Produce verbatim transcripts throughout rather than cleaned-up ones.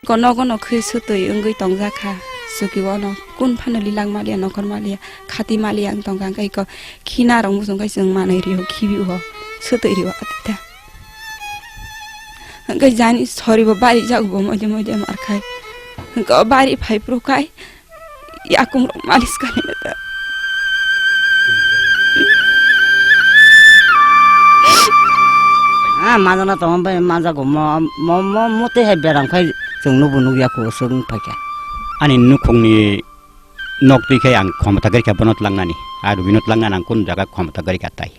Ko nogo no khwi swtwi wngwi tongjak kha. Suki bono kun phano lilang maliya, nokhor maliya, khati maliya wng tongkha, hwnkhe ko khina rok muchung khe chwng manwi rio khibi o, swtwi rio atita. Hwnkhe jani sori bo bari jak bo moide moide mar khai. Hwnkhe o bari phai phuru khai yakung rok malis khaina ta. Ah, majana tong bai majago mo, mo, mo, mo tei hai beram khai chwng nubu nugya ko swng phaikha. Ani nukhungni nok twi khai ang khomota gari kha bono tlangnani. A rubino tlangnani ang kun jaga khomota gari kha tai.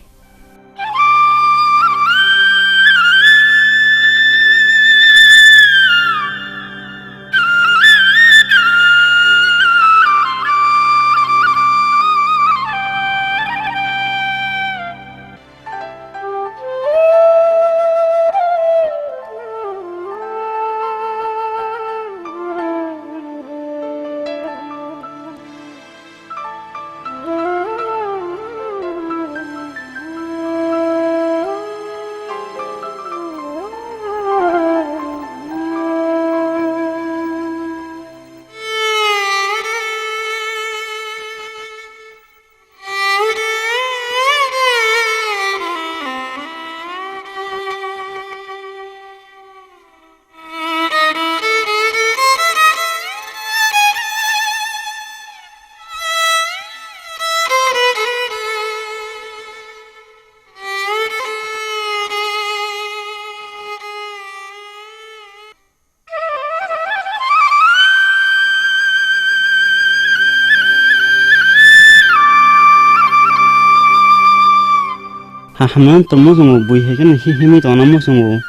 Ha, hamya tongmo chwng bui hai kheno hi himwi tongna muchungo.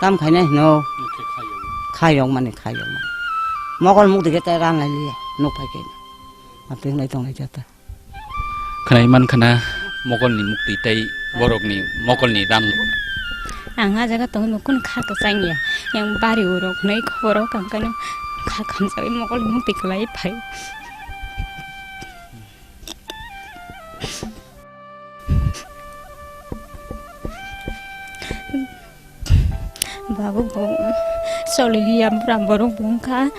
Tam khaina hino. Khe khayok. Khayok mani, khayok mani. Mokol mukti khe ta ran lai liya, nuk phai khe. Apeng lai tong lai jata. Khwnai man khana mokolni mukti tei borokni mokolni ran. Ang a jaga tongwi bo kunu kha kwchang ya. Yang bari o rok hwnwi khoboro kang kano kha khamjagwi mokolni mukti kwlai phai. Babu bo choli liya bura borok bo wngkha.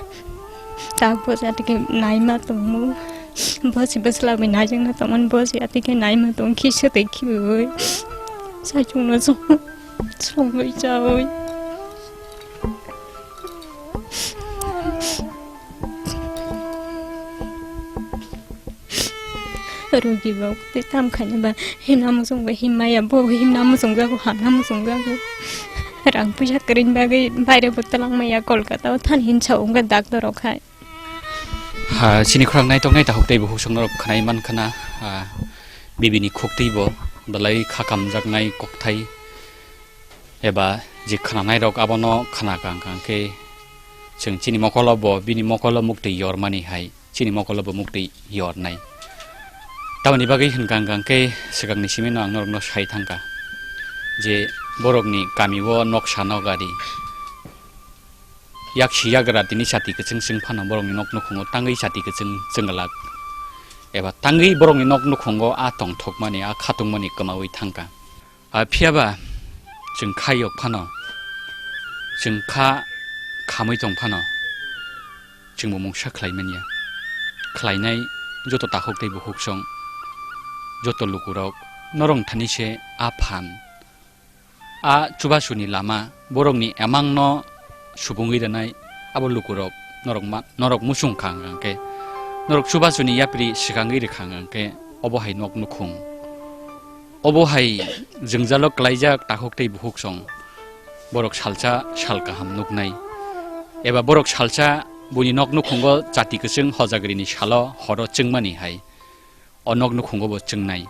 Tak bo jatike naima tongo. Bosi bwsla bai naijak na tongmani bosi atike naima tong kisa tei khibiwi. Saichung no song songwi chawi. Rugi bo tei tam khaina ba himna muchung ba him maya bo himna muchung jago hamna muchung jago. Rang puisa kwrwini bagwi baire bo twlang maya Kolkata o thani hinsa wngkha doctor rok hai. Ha, chini khorang naitok nai tahuk tei bukhuk song norok khwnai man khana, ha, bibini khuk tei bo belai kha kamjaknai kokthai. Eba je khwnanairok abono khna kang kang khe chwng chini mokolo bo bini mokolo muktwi yormani hai chini mokolo bo muktwi yornai. Tamoni bagwi hwn kang kang khe swkangni simi no ang norokno sai thangkha je borokni kamio noksa nokari yaksi yagra tini chati kwchwng chwng phano borokni nok nukhungo tangwi chati kwchwng chwng glak eba tangwi borokni nok nukhungo a tongthokmani a khatungmani kwmawi thangkha. A phiya ba chwng kha yok phano, chwng kha khamwi tong phano, chwngbo mungsa khlai manya. Khlainai joto takhuk tei bukhuk song, joto lukurok norok thani se a phan, a chubasuni lama, borokni emangno subungwi rwnai abo lukurok norok ma-, norok muchung kha hwnkha khe, norok chubasuni yapri swkangwi rwkha hwnkha khe, obo hai nok nukhung. Obo hai jwngjalo klaijak takhuk tei bukhuk song borok salsa sal kaham nuknai. Eba borok salsa buini nok nukhungo chati kwchwng hojagrini salo horo chwngmani hai o nok nukhungo bo chwngnai.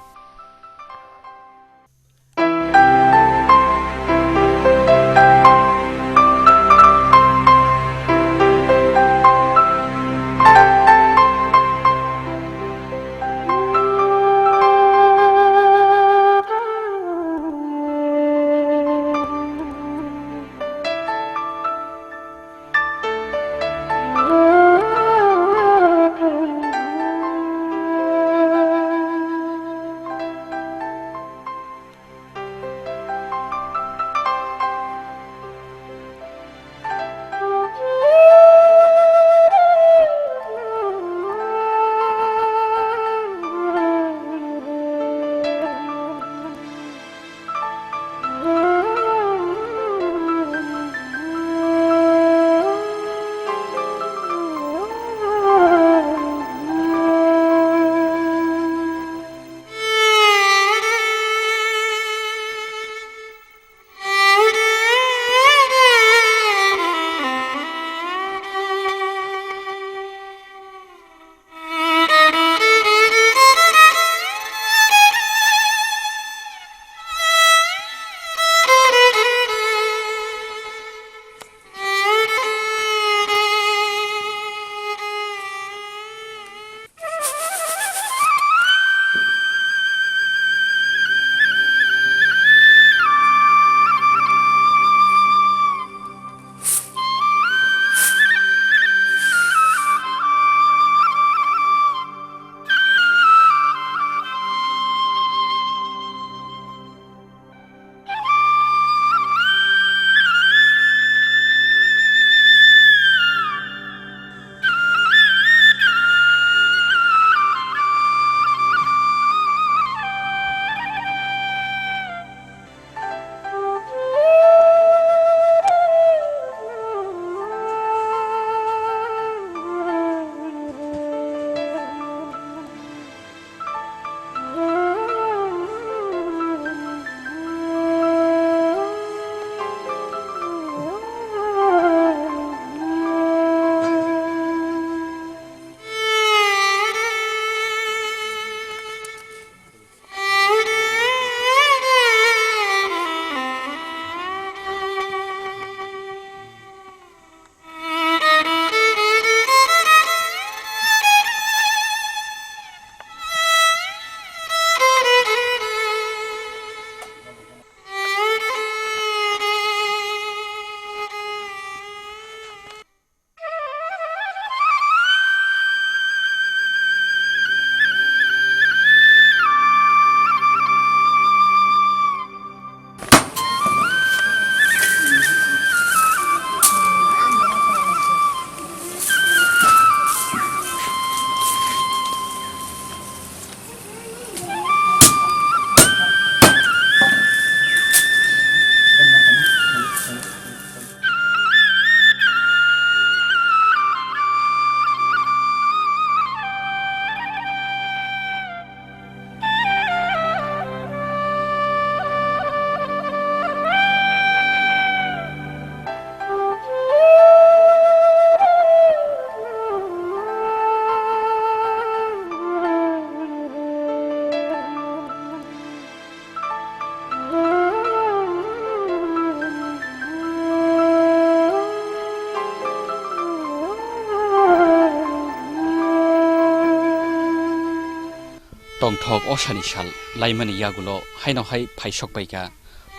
tongthok osani sal laimani yagulo haino hai phaisok paikha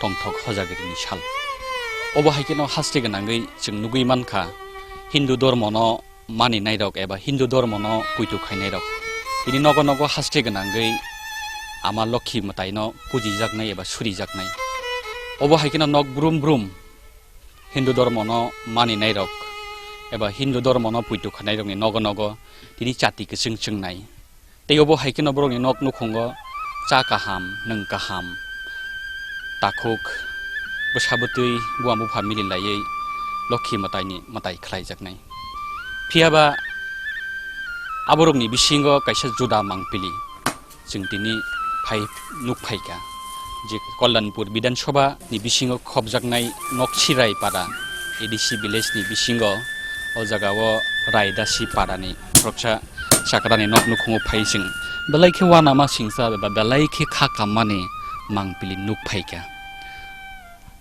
tongthok hojagrini sal. Obo hai kheno haste gwnangwi chwng nugwi mankha Hindu dhormono maninairok eba Hindu dhormono puitu khainairok tini nogo nogo haste gwnangwi Ama Lokhi mwtaino pujijaknai eba surijaknai. Obo hai kheno nok brum brum Hindu dhormono maninairok eba Hindu dhormono puitu khanairokni nogo nogo tini chati kwchwng chwngnai. Tei obo hai kheno borokni nok nukhungo cha kaham, nwng kaham, takhuk, bwsa bwtwi, buma bupha mili laiwi Lokhi mwtaini mwtai khlaijaknai. Phiya ba aborokni bisingo kaisa juda mangpili chwng tini phai nuk phaikha, je Kalyanpur Bidhan Sabha ni bisingo khopjaknai Noksirai para A D C village ni bisingo, o jaga o Raidasi para ni khoroksa chakrani nok nukhungo phai chwng belai khe uanama singcha eba belai khe kha kammani mangpili nuk phaikha.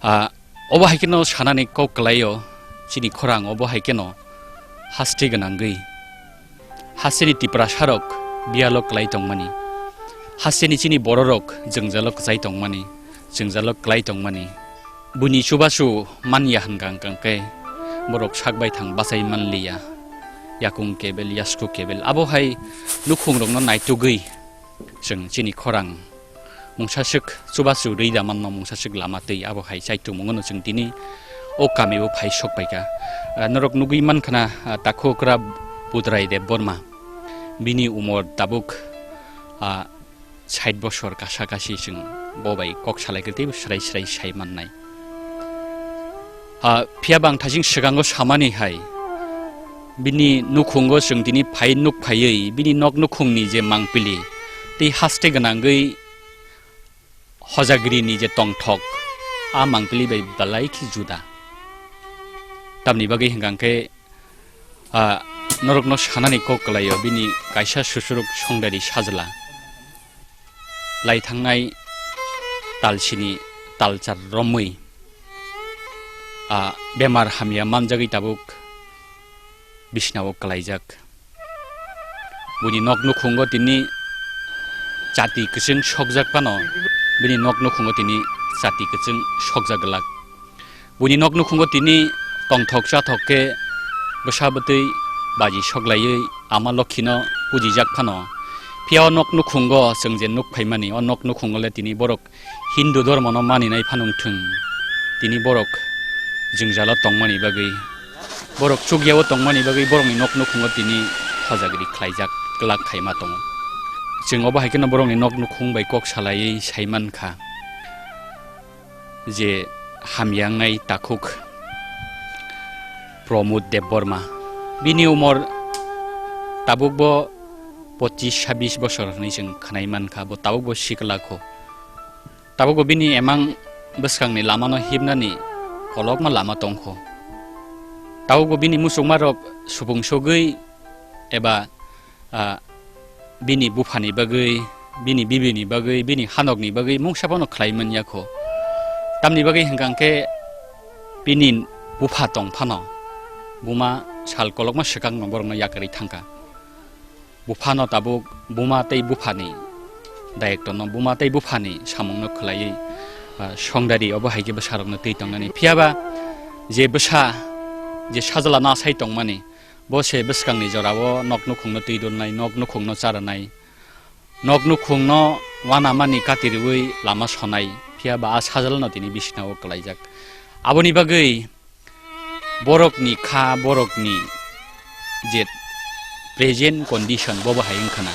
Ah, obo hai kheno sanani kok kwlaio chini khorang, obo hai kheno haste gwnangwi. Hasteni Tiprasarok biyalo kwlai tongmani, hasteni chini bororok jwngjalo kwchai tongmani, jwngjalo kwlai tongmani. Buini chubachu manya hwnkha hwnkha khe borok sak baithang bachai manliya, yakung kebel, yasku kebel. Abo hai nukhungrokno naitugwi chwng chini khorang mungsaswk chubachu rwi da manno, mungsaswk lama twi abo hai chaitumungno chwng tini o kami o phai sok paikha. Ah, norok nugwi mankha na, ah, takhukra Budrai Debbarma, bini umor tabuk, ah, sait bosor kasa kasi chwng bo bai kok salai khe teibo swrai swrai sai mannai. Ah, phiya bang thasing swkango samani hai, bini nukhungo chwng tini phai nuk phaiwi bini nok nukhungni je mangpili tei haste gwnangwi hojagrini je tongthok, a mangpili bai belai khe juda. Tamni bagwi hwnkha khe, ah, norokno sanani kok kwlaio bini kaisa susuruk songdari sajla. Lai thangnai talsini talchar romwi, ah, bemar hamya manjagwi tabuk bisnao kwlaijak. Buini nok nukhungo tini chati kwchwng sokjak phano, bini nok nukhungo tini chati kwchwng sokjak glak. Buini nok nukhungo tini tongthok chathok khe bwsa bwtwi baji soklaiwi Ama Lokhino pujijak phano. Phiya o nok nukhungo chwng je nuk phaimani, o nok nukhungo le tini borok Hindu dhormono maninai phano wngthwng, tini borok jwngjalo tongmani bagwi, borok chukyao tongmani bagwi borokni nok nukhungo tini hojagri khlaijak glak khaima tongo. Chwng obo hai kheno borokni nok nukhung bai kok salaiwi sai mankha je hamya wngnai takhuk Pramod Debbarma. Bini umor tabukbo pochis sabis bosor hwnwi chwng khwnai mankha, bo tabukbo sikla kho. Tabukbo bini emang bwskangni lamano himnani kolokma lama tongkho. Tabukbo bini muchungmarok supung sogwi eba, ah, bini buphani bagwi, bini bibini bagwi, bini hanokni bagwi mungsa phano khlai man ya kho. Tamni bagwi hwnkha khe bini bupha tong phano buma sal kolokma swkangno borokno yakarwi thangkha. Buphano tabuk buma tei buphani daitwno, buma tei buphani samungno khwlaiwi, ah, songdari obo hai khe bwsarokno twi tongnani. Phiya ba je bwsa, je sajla na sai tongmani, bo se bwskangni jorao nok nukhungno twi dulnai, nok nukhungno cha rwnai, nok nukhungno uanamani kati rwui lama sonai, phiya ba a sajlano tini bisinao kwlaijak. Aboni bagwi borokni kha, borokni je present condition, bo bo hai wngkha na.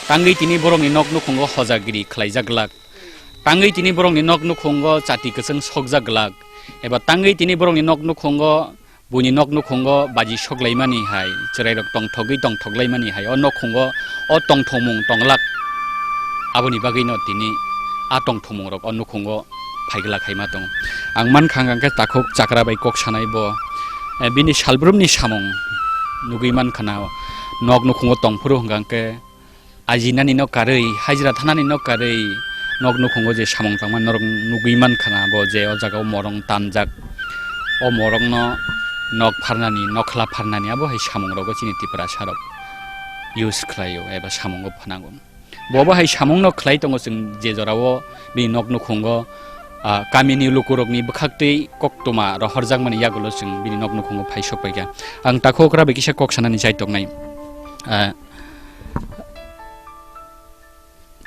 Tangwi tini borokni nok nukhungo hojagiri khlaijak glak. Tangwi tini borokni nok nukhungo chati kwchwng sokjak glak. Eba tangwi tini borokni nok nukhungo buini nok nukhungo baji soklaimani hai, chwrairok tongthogwi tongthoklaimani hai, o nukhungo o tongthokmung tonglak. Aboni bagwino tini a tongthokmungrok o nukhungo phaigla khaima tongo. Ang mankha hwnkha khe takhuk chakra bai kok sanai bo, eh, bini salbrumni samung nugwi mankha na, nok nukhungo tongphuru hwnkha khe ajinani no karwi, hajira thanani no karwi, nok nukhungo je samung tangma norok nugwi mankha na bo je o jaga o morong tanjak, o morokno nok pharnani, nokhla pharnani abo hai samungrogo chini Tiprasarok use khlaio eba samungo phwnango. Bo bo hai samungno khlai tongo chwng je jorao bini nok nukhungo, ah, kamini lukurokni bwkhaktwi koktwma rohorjakmani yagulo chwng bini nok nukhungo phai sokpaikha. Ang takhuk rabi kisa kok sanani chai tongnai. Ah,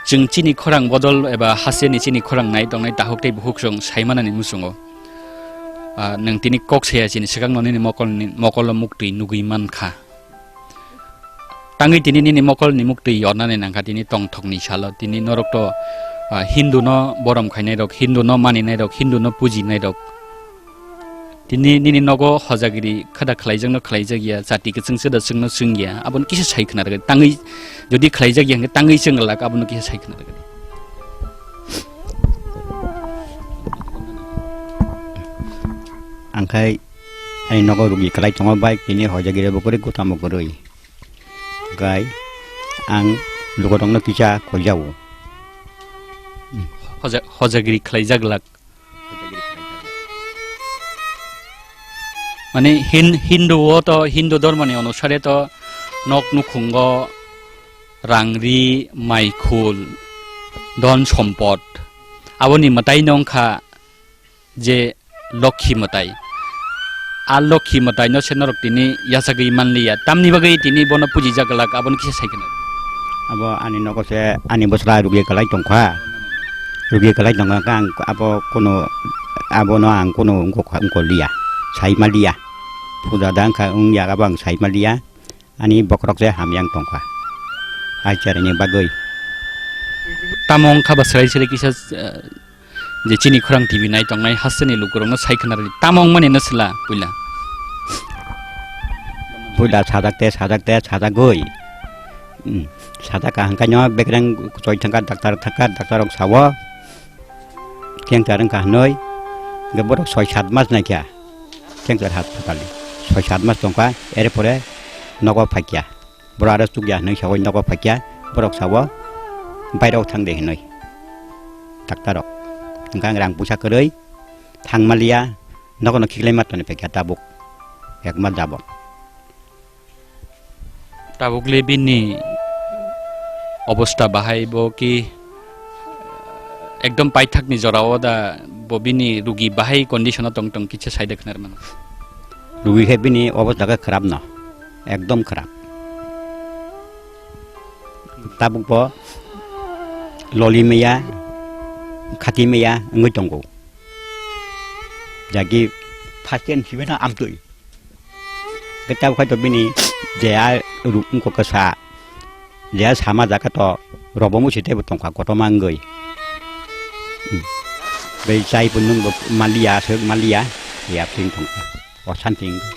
chwng chini khorang bodol eba hasteni chini khorang nai tongnai takhuk tei bukhuk chwng saimanani muchungo. Ah, nwng tini kok saya chini swkangno nini mokolni, mokolo muktwi nugwi mankha. Tangwi tini nini mokolni muktwi yornani nangkha tini tongthokni salo. Tini norok to, ah, Hindu no borom khainai rok, Hindu no maninai rok, Hindu no pujinai rok. Tini nini nogo hojagiri khada khlaijak no khlaijak ya, jati kwchwng chwda chwng no chwng ya, aboni kisa sai khna rwgwi. Tangwi jodi khlaijak ya hwnkhe tangwi chwng glak, abono kisa sai khna rwgwi. Angkhai ani nogo rugi kwlai tongo, bai tini hojagiri bo kwrwi, gutam bo kwrwi. Gai ang lukurokno kisa koijago. Hoja-, hojagiri khlaijak glak. Mane Hin-, Hindu o to, Hindu dhormoni onusare to nok nukhungo rangri, maikhul, dhon sompot, aboni mwtai no wngkha je Lokhi mwtai. A Lokhi mwtai no se norok tini yachagwi manliya. Tamni bagwi tini bono pujijak glak, aboni kisa sai khna. Abo ani nogo se ani bwsla rugwi kwlai tongkha. Rugwi kwlai tongkha khe ang abo kuno, abono ang kuno wngkha, wngkha liya. Sai maliya. Puja da wngkha, wngya abo ang sai maliya. Ani bokhorok se hamya wng tongkha. Ai cheraini bagwi. Tamo wngkha ba swrai swrai kisa, eh, je chini khorang T V nai tongnai hasteni lukurokno sai khna rwdi. Tamo wngmani no sila puila. Puila sajak te, sajak te, sajagwi. Hmm. Sajak ka hwnkhe no bekreng choi thangkha, doctor thangkha, doctor rok sao. Cancer wngkha hwnwi. Hwnkhe borok soi sat mas naikha. Cancer hospital ni. Soi sat mas tongkha, erpore nogo phaikya. Borok aro chukya hwnwi saui nogo phaikya, borok sao, "Bairok thang de," hwnwi. Doctor rok. Hwnkhe ang rang puisa kwrwi thang maliya, nogono khiklai ma toni phaikya tabuk. Ekma jabon. Tabuk le bini obostha bahai bo ki ekdom paithakni jorao da bo bini rugi bahai condition o tong tong kisa saida khnar mano. Rugi khe bini obostha khe khwrap no, ekdom khwrap. Tabuk bo loli maya, khati maya wngwi tongo. Jagi first time sibena amtwi. Khe tabuk khai to bini je a ruk wngkha kwsa. Je a sama jaga to robo musi teibo tongkha kotorma wngwi. Hmm. Bai chai bo nwng bo maliya, aswk maliya, ya pring tongkha. O santi wngwi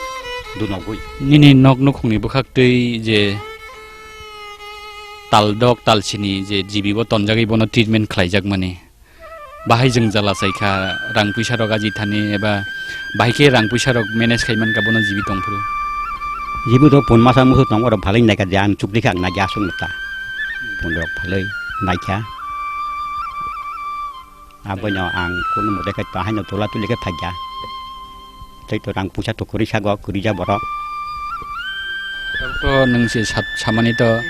dunogwi. Nini nok nukhungni bwkhaktwi je tal dok, tal sini je jibi bo tonjagwi bono treatment khlaijakmani. Bahai jwngjal achaikha, rang puisa rok aji thani eba bahai khe rang puisa rok manage khai mankha bono jibi tongphuru. Jibi to pun masa musu tongo, oro phalwi naikha je ang chukdi kha ang naikha aswk nukha. Pun rok phalwi naikha. Aboino ang kunu mode khe to haino tola tuli khe phaikha. Tei to rang puisa to kwrwi sago, kwrwi ja borok. To nwng se sat-, samani to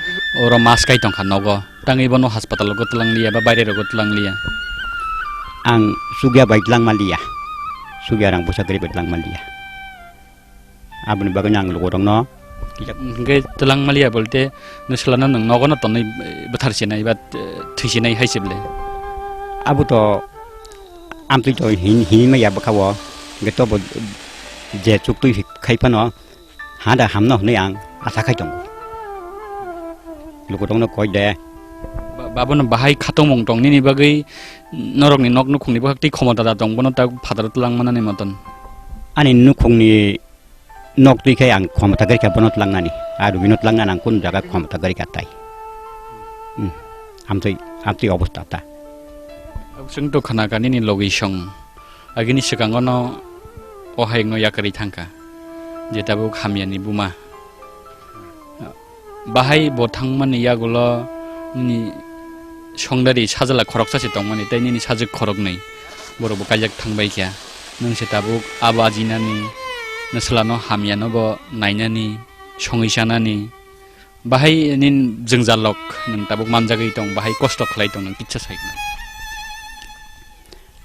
oro mas kai tongkha nogo. Tangwi bono hospital rogo twlang liya ba baire rogo twlang liya. Ang chukya bai twlang ma liya. Chukya rang puisa kwrwi bai twlang ma liya. Aboni bagwi ang lukurokno. Hingke twlang ma liya bolte nwswlano nwng nogono tonwi, eh, bwthar sinai ba, eh, thwi sinai hai se bwle. Abo to amtwi to hin-, hinwi ma ya bwkha o. Hingke to bo je chuktwi khai phano ha da hamno hwnwi ang asa khai tongo. Lukurokno koi de. Ba-, babono bahai khatongmung tong nini bagwi norokni nok nukhungni bwkhak tei khomota da tong bono ta phataro twlang manani moton. Ani nukhungni nok twi khe ang khomota gari kha bono tlangnani. A rugino tlangnani ang kun jaga khomota gari kha tai. Hmm. Amtwi, amtwi obostha ta. Chwng to khna ka nini logi song. Agini swkango no o hayungno yakarwi thangkha, je tabuk hamyani buma. Bahai bo thangmani yagulo nini songdari sajla khoroksa se tongmani, tei nini sajwk khoroknwi borok bo kaijak thangbai kha. Nwng se tabuk abo ajinani, nwswlano hamyano bo nainani, songwi chanani, Bahai nin jwngjal rok nwng tabuk manjagwi tong, bahai kosto khlai tong, nwng kitsa sai khna.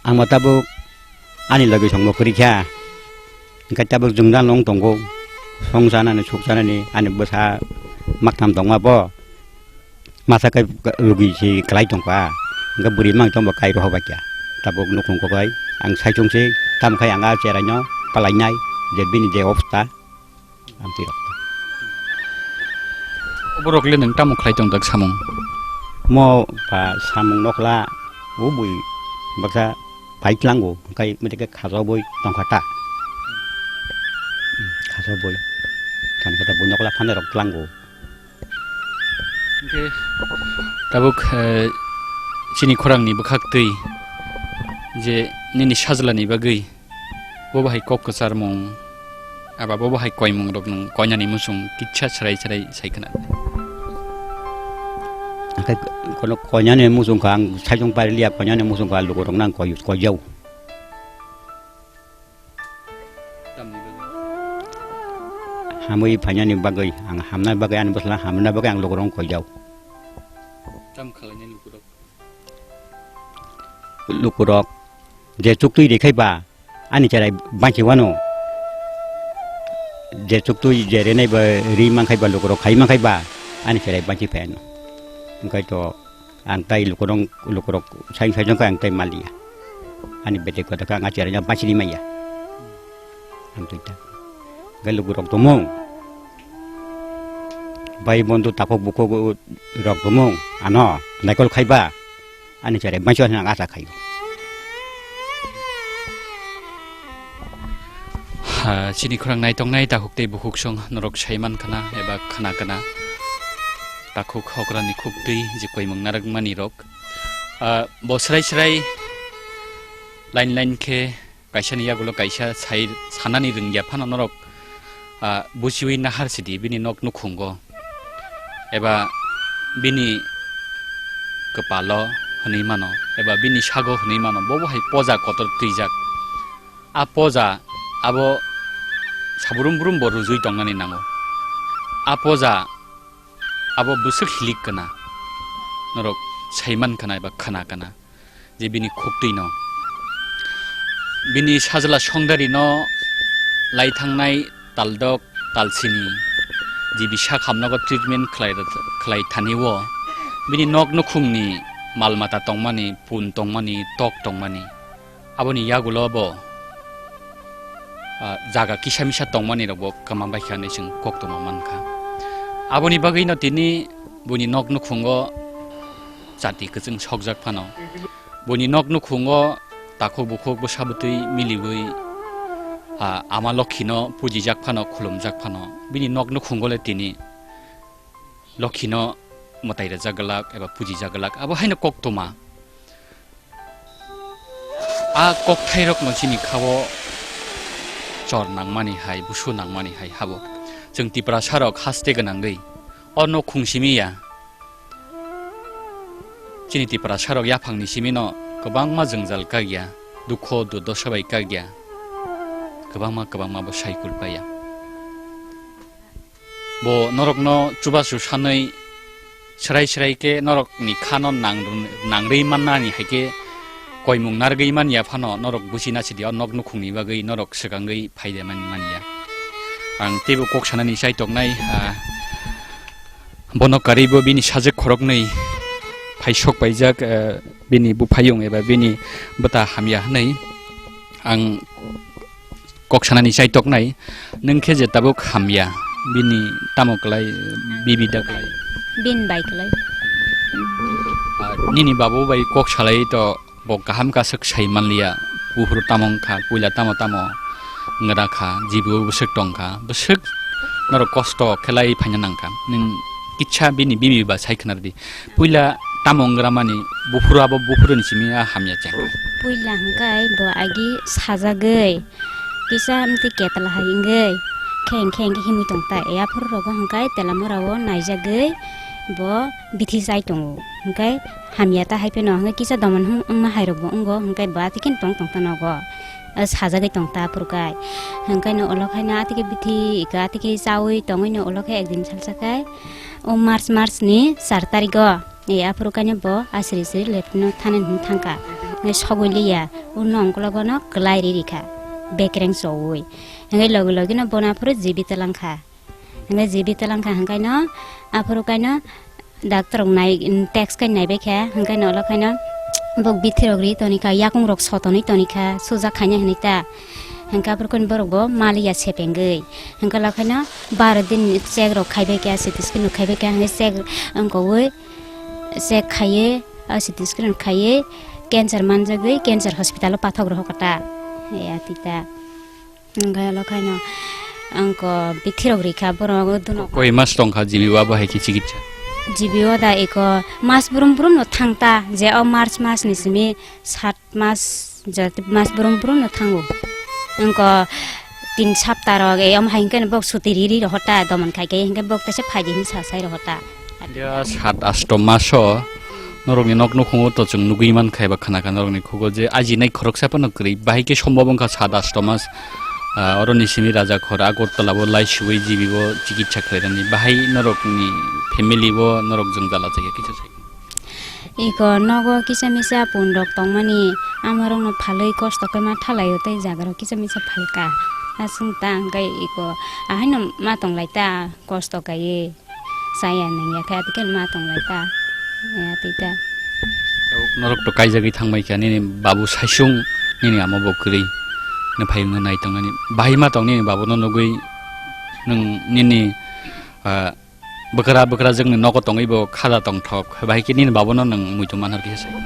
Ang ma tabuk ani logi songbo kwrwi kha. Hwnkhe tabuk jwngjal wng tongo. Song chanani, suk chanani, ani bwsa maktham tongma bo. Masa khe logi se kwlai tongkha. Hwnkhe bwrwi mang tongbo kai rohor bai kha. Tabuk nukhung kok hai ang saichung se, tamo khai ang a cherai no palai nai, je bini je obsta. Amtwi rok. Borok le nwng tamo khlai tong dak samung? Mo ba samung nokla o bui baksa pai tlango, kai mete ke khajo bui tongkha ta. Hmm, khajo bui. Kan kata bui nokla phane rok tlango. Hingke tabuk, eh, chini khorang ni bwkhak twi je nini sajla ni bagwi Bo bahai kok kwcharmung, aba bo bahai koimung rok nwng koinani muchung kitsa chwrai chwrai sai khna. Hwnkhe kono koinani muchung kha ang saichung pailiya, koinani muchung kha lukurok nang koi, koijao. Hamwi phainani bagwi, ang hamna bagwi, ani bwsla hamna bagwi ang lukurok koijao. Tam khalainai lukurok? Lukurok je chuktwi rikaiba, ani cherai banchi wano. Je chuktwi je renai ba ri mankhai ba lukurok khai mankhai ba, ani cherai banchi pheno. Hwnkhe to ang tai lukurok, lukurok sai sai jongkha ang tai maliya. Ani bete kota kha ang cherai no banchi ni maya. Ang tuita. Hwnkhe lukurok tomung. Bai bondhu takhuk bukhuk rok tomung. Ano naikol khaiba. Ani cherai banchi wano ang asa khaio. Ha, chini khorang naitongnai takhuk tei bukhuk song norok sai man khna eba khna khna. Takhuk hokra ni khuk twi je koimung narwk mani rok. Ah, bo srai srai line line khe kaisa ni yagulo kaisa sai sanani rwngya phano norok, ah, buchiwi nahar sidi bini nok nukhungo. Eba bini kwpalo hwnwi mano, eba bini sago hwnwi mano, bo bo hai poja kotor twijak. A poja abo sabrum brum bo rujui tongnani nango. A poja abo bwswk hilik kana, norok saiman kana eba khana kana. Je bini khuktwi no. Bini sajla songdari no lai thangnai taldok talsini je bisa khamnogo treatment khlai, khlai thani o bini nok nukhungni mal mata tongmani, pun tongmani, tok tongmani, aboni yagulo bo ah, jaga kisa misa tongmani rok bo kwma bai kha hinwi chwng koktwma man kha. Aboni bagwi no tini buini nok nukhungo chati kwchwng sokjak phano. Buini nok nukhungo takhuk bukhuk bwsa bwtwi miliwi, ah, ama Lokhi no pujijak phano, khulumjak phano. Bini nok nukhungo le tini Lokhi no mwtai rwjak glak eba pujijak glak. Abo haino koktwma. A kokthairokno chini khao chor nangmani hai, busu nangmani hai habo. Chwng Tiprasarok haste gwnangwi o nok khung simi ya. Chini Tiprasarok yaphangni simino kwbangma jwngjal kagya, dukho durdosa bai kagya, kwbangma kwbangma bo sai kulpaya. Bo norokno chubachu sanwi srai srai khe norokni khano nang-, nangrwi mannani hai khe koimung narwgwi man ya phano norok buchi na sidi o nok nukhungni bagwi norok swkangwi phai de man, man ya. Ang teibo kok sanani chai toknai, ah, bono karwibo bini sajwk khoroknwi phai sok paijak, ah, bini buphayung eba bini bwta hamya hwnwi ang kok sanani chai toknai, nwng khe je tabuk hamya, bini tamo klai, bibi da klai? Bin bai klai. Ah, nini babu bai kok salai to bo kaham kasuk sai manliya, buphuru tamo wngkha, puila tamo tamo ngra kha, jibo bwswk tongkha, bwswk norok kosto khelai phaina nangkha, nwng kitsa bini bibi ba sai khna rwdi. Puila tamo wngramani buphuru abo buphuruni simi a hamya chengkha. Puila hwnkhe bo agi sajagwi kisa amtwi ketla hai wngwi kheng kheng khe himwi tongtai. Aphuru rogo hwnkhe telamorao naijagwi bo bithi chai tongo. Hwnkhe hamya ta hai pheno hwnkhe kisa doman hwn-, wngma hai rokbo wngo hwnkhe bo atwi kheno tong tong ta nogo. Sajagwi tong ta aphuru kai. Hwnkhe no ulo khaino atwi khe bithi eka atwi khe chaui tongwi no ulo khe ekdin salsa khai. O March, March ni char tarigo, e, aphuru kaino bo asri sri left no thani hwn thangkha. Nge sogwi liya, o nongkologo no kwlai ri rikha, bekreng chowi. Hwnwi logi logi no bono aphuru G B twlang kha. Hwnwi G B twlang kha, hwnkhai no aphuru kaino doctor rok nai, test khai nai bai kha, hwnkhai no ulo khaino bok bithi rok ri toni kha, yakung rok so tonwi toni kha, sujak khaina hwnwi ta. Hwnkhe aphuru kaino borok bo maliya sepengwi. Hwnkhe ulo khaino baro din check rok khai bai kha, C T scan rok khai bai kha, hwnwi check wngkha wi check khaiwi, o C T scan rok khaiwi cancer manjagwi cancer hospital o pathok rohor kha ta. Ya tita. Hwnkhe ulo khaino ang ko bithi rok rikha borok duno. Koi mas tongkha G B o abo hai khe chikitsa? G B o da eko mas brum brum no thang ta, je o March mas ni simi sat mas, je mas brum brum no thango. Ang ko tin sapta rok e om hai hwnkhe bok suti ri ri rohor ta, domon khai khe hwnkhe bok tesa phai di hin sa sai rohor ta. Ya sat asto maso norokni nok nukhungo to chwng nugwi mankha eba khna kha norokni khugo je ajinai khoroksa phano kwrwi, bahai khe sombob wngkha sat asto mas, ah, oroni simi Rajakhor Agartala bo lai suwi G B o chikitsa khlairani, bahai norokni family bo norok jwngjala chaya kisa sai. Iko nogo kisa misa pun rok tongmani, amarokno phalwi kosto khe ma thalaio tei jagarok kisa misa phalka. Aswng ta hwnkhe iko ahaino ma tonglai ta kosto kaiwi. Chaya nangya khe, atike ma tonglai ta, ya twi ta. Tabuk norok to kaijagwi thangbai kha, nini babu saisung, nini amo bo kwrwi, no phai wngna nai tongmani. Bahai ma tong nini babu no nugwi, nwng nini, ah, bwkra, bwkra jwkni nogo tongwi bo khaja tongthok, bahai khe nini babu no nwng muitu manhor khe sai.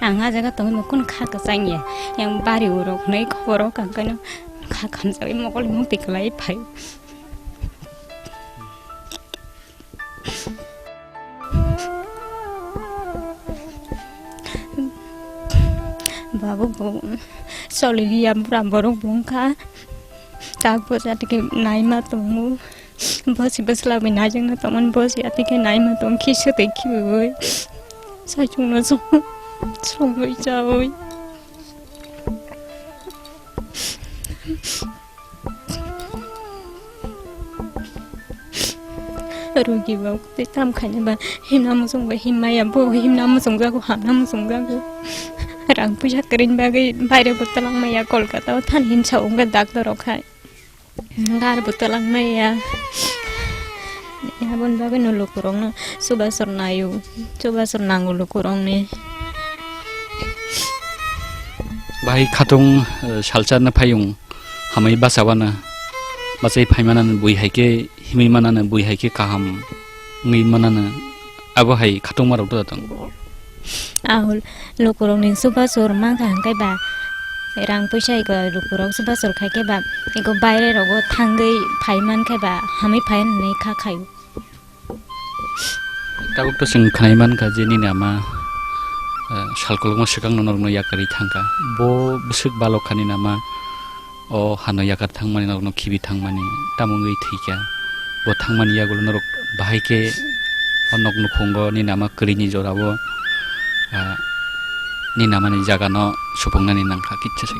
Ang ah jaga tongwi bo kunu kha kwchang ya, yang bari urok hwnwi khobor o kang kano kha khamjagwi mokol mukti kwlai phai. Babu bo soliliya bura borok bo wngkha. Tak bo jatike naima tongo. Bosi bwsla bai naijak na tongmani bosi atike naima tong kisa tei khibiwi. Saichung no song songwi chawi. Rugi bo tei tam khaina ba himna muchung ba himmaya bo himna muchung jago hamna muchung jago. Rang puisa kwrwini bagwi baire bo twlang maya Kolkata o thani hinsa wngkha doctor rok hai. Gar bo twlang maya. Aboni bagwi no lukurok no chubasor naio, chubasor nango lukurok ni. Bahai khatung, eh, salsa na phayung. Hamwi bachawano, bachai phaimanano bui hai khe himwi manano, bui hai khe kaham wngwi manano, abo hai khatungmarok doda tongo. Ahul lukurokni chubasor mankha hwnkhe ba rang puisa iko lukurok chubasor khaikhe ba iko baire rogo thangwi phai mankhe ba hamwi phai hwnwi kha khaio. Tabuk to chwng khwnai mankha je nini ama, eh, sal kolokma swkangno norokno yakarwi thangkha. Bo bwswk balok kha nini ama o hano yakar thangmani, norokno khibi thangmani, tamo wngwi thwikha. Bo thangmani yagulo norok bahai khe o nok nukhungo nini ama kwrwini jorao, ah, nini amani jagano supungnani nangkha, kicha se.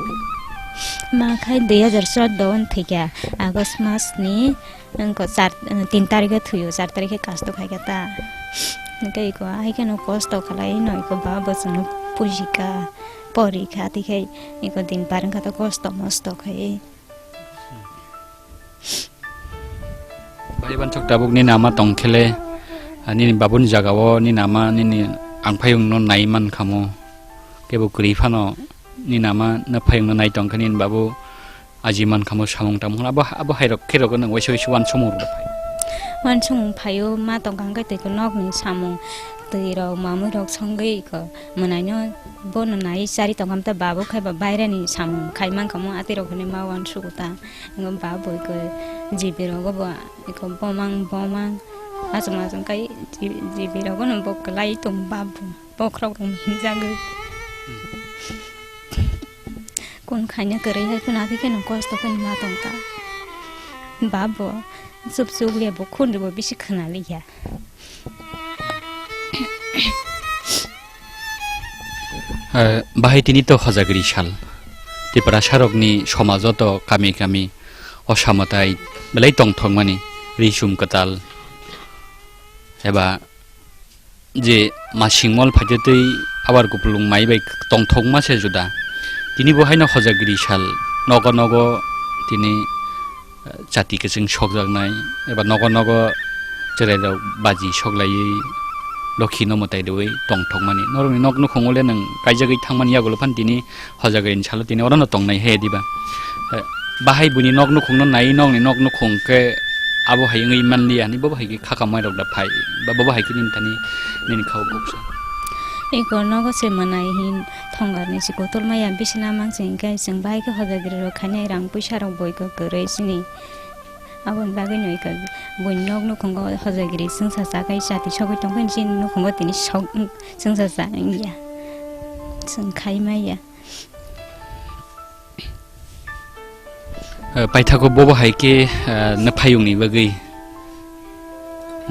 Ma khai dui hazar chordo wng thwikha, August masni. Wngkha char, tin tarikhe thwio, char tarikhe kasto khaikha ta. Hwnkhe iko hai kheno kosto khlai no iko ba bwswkno pujikha, porikha, tei khai iko din par wngkha ta kosto mosto khai. Bai bansok tabuk nini ama tongkhele, nini babuni jagao nini ama nini angphayungno nai mankhamu. Kebo kwrwi phano nini ama no phayungno nai tongkhe nini babu aji mankha mo samung tamo hwnba abo, abo hairok kherok nwng waisa waisa uansukmung rwdi phai. Uansukmung phaio ma tongkha hwnkhe twi khe nokni samung twi rok mamui rok songwi kho mwnaino bono nai chari tongkha ta babu khai ba baireni samung khai mankha mo atwi rok hinwi ma uansugo ta. Ngo babu khe jibi rogo bo kho bomang bomang achung achung khai jibi rogo no bo kwlai tong babu. Bokhorok rok hinjagwi. Kun khaina kwrwi hai kun ati kheno kosto kheno ma tong ta. Babo chup chup le bo khun bo bisi khna liya. Eh, bahai tini to hojagri sal. Tiprasa rokni somajo to kami kami osamwtai belai tongthokmani ri sum kwtal. eba je masingmol phaitwi tei abar kupulung mai bai tongthokma se juda. Tini bo haino hojagiri sal nogo nogo tini, eh, chati kwchwng sokjaknai eba nogo nogo chwrairok baji soklaiwi lokhi no mwtai rwui tongthokmani. Norokni nok nukhungo le nwng kaijagwi thangmani yagulo phano tini hojagirini salo tini orono tongnai he diba? Eh, bahai buini nok nukhungno naiwi nokni nok nukhung khe abo hai wngwi manliya hinwi bobo hai khe khakamai rok da phai ba bobo hai khe nini thani nini kha o kuksa. Eko nogo se manai hin thongbarni se kotor maya bisina mang se hinkhe chwng bahai khe hojagiri rok khainai rang puisa rok boi kok kwrwi chini. Aboni bagwi no eko buini nok nukhungo hojagiri chwngsa cha khai chati sogwi tong phai chini nukhungo tini sok chwngsa cha wngya. Chwng khai maya. Eh, paithago bobo hai khe, eh, naphayungni bagwi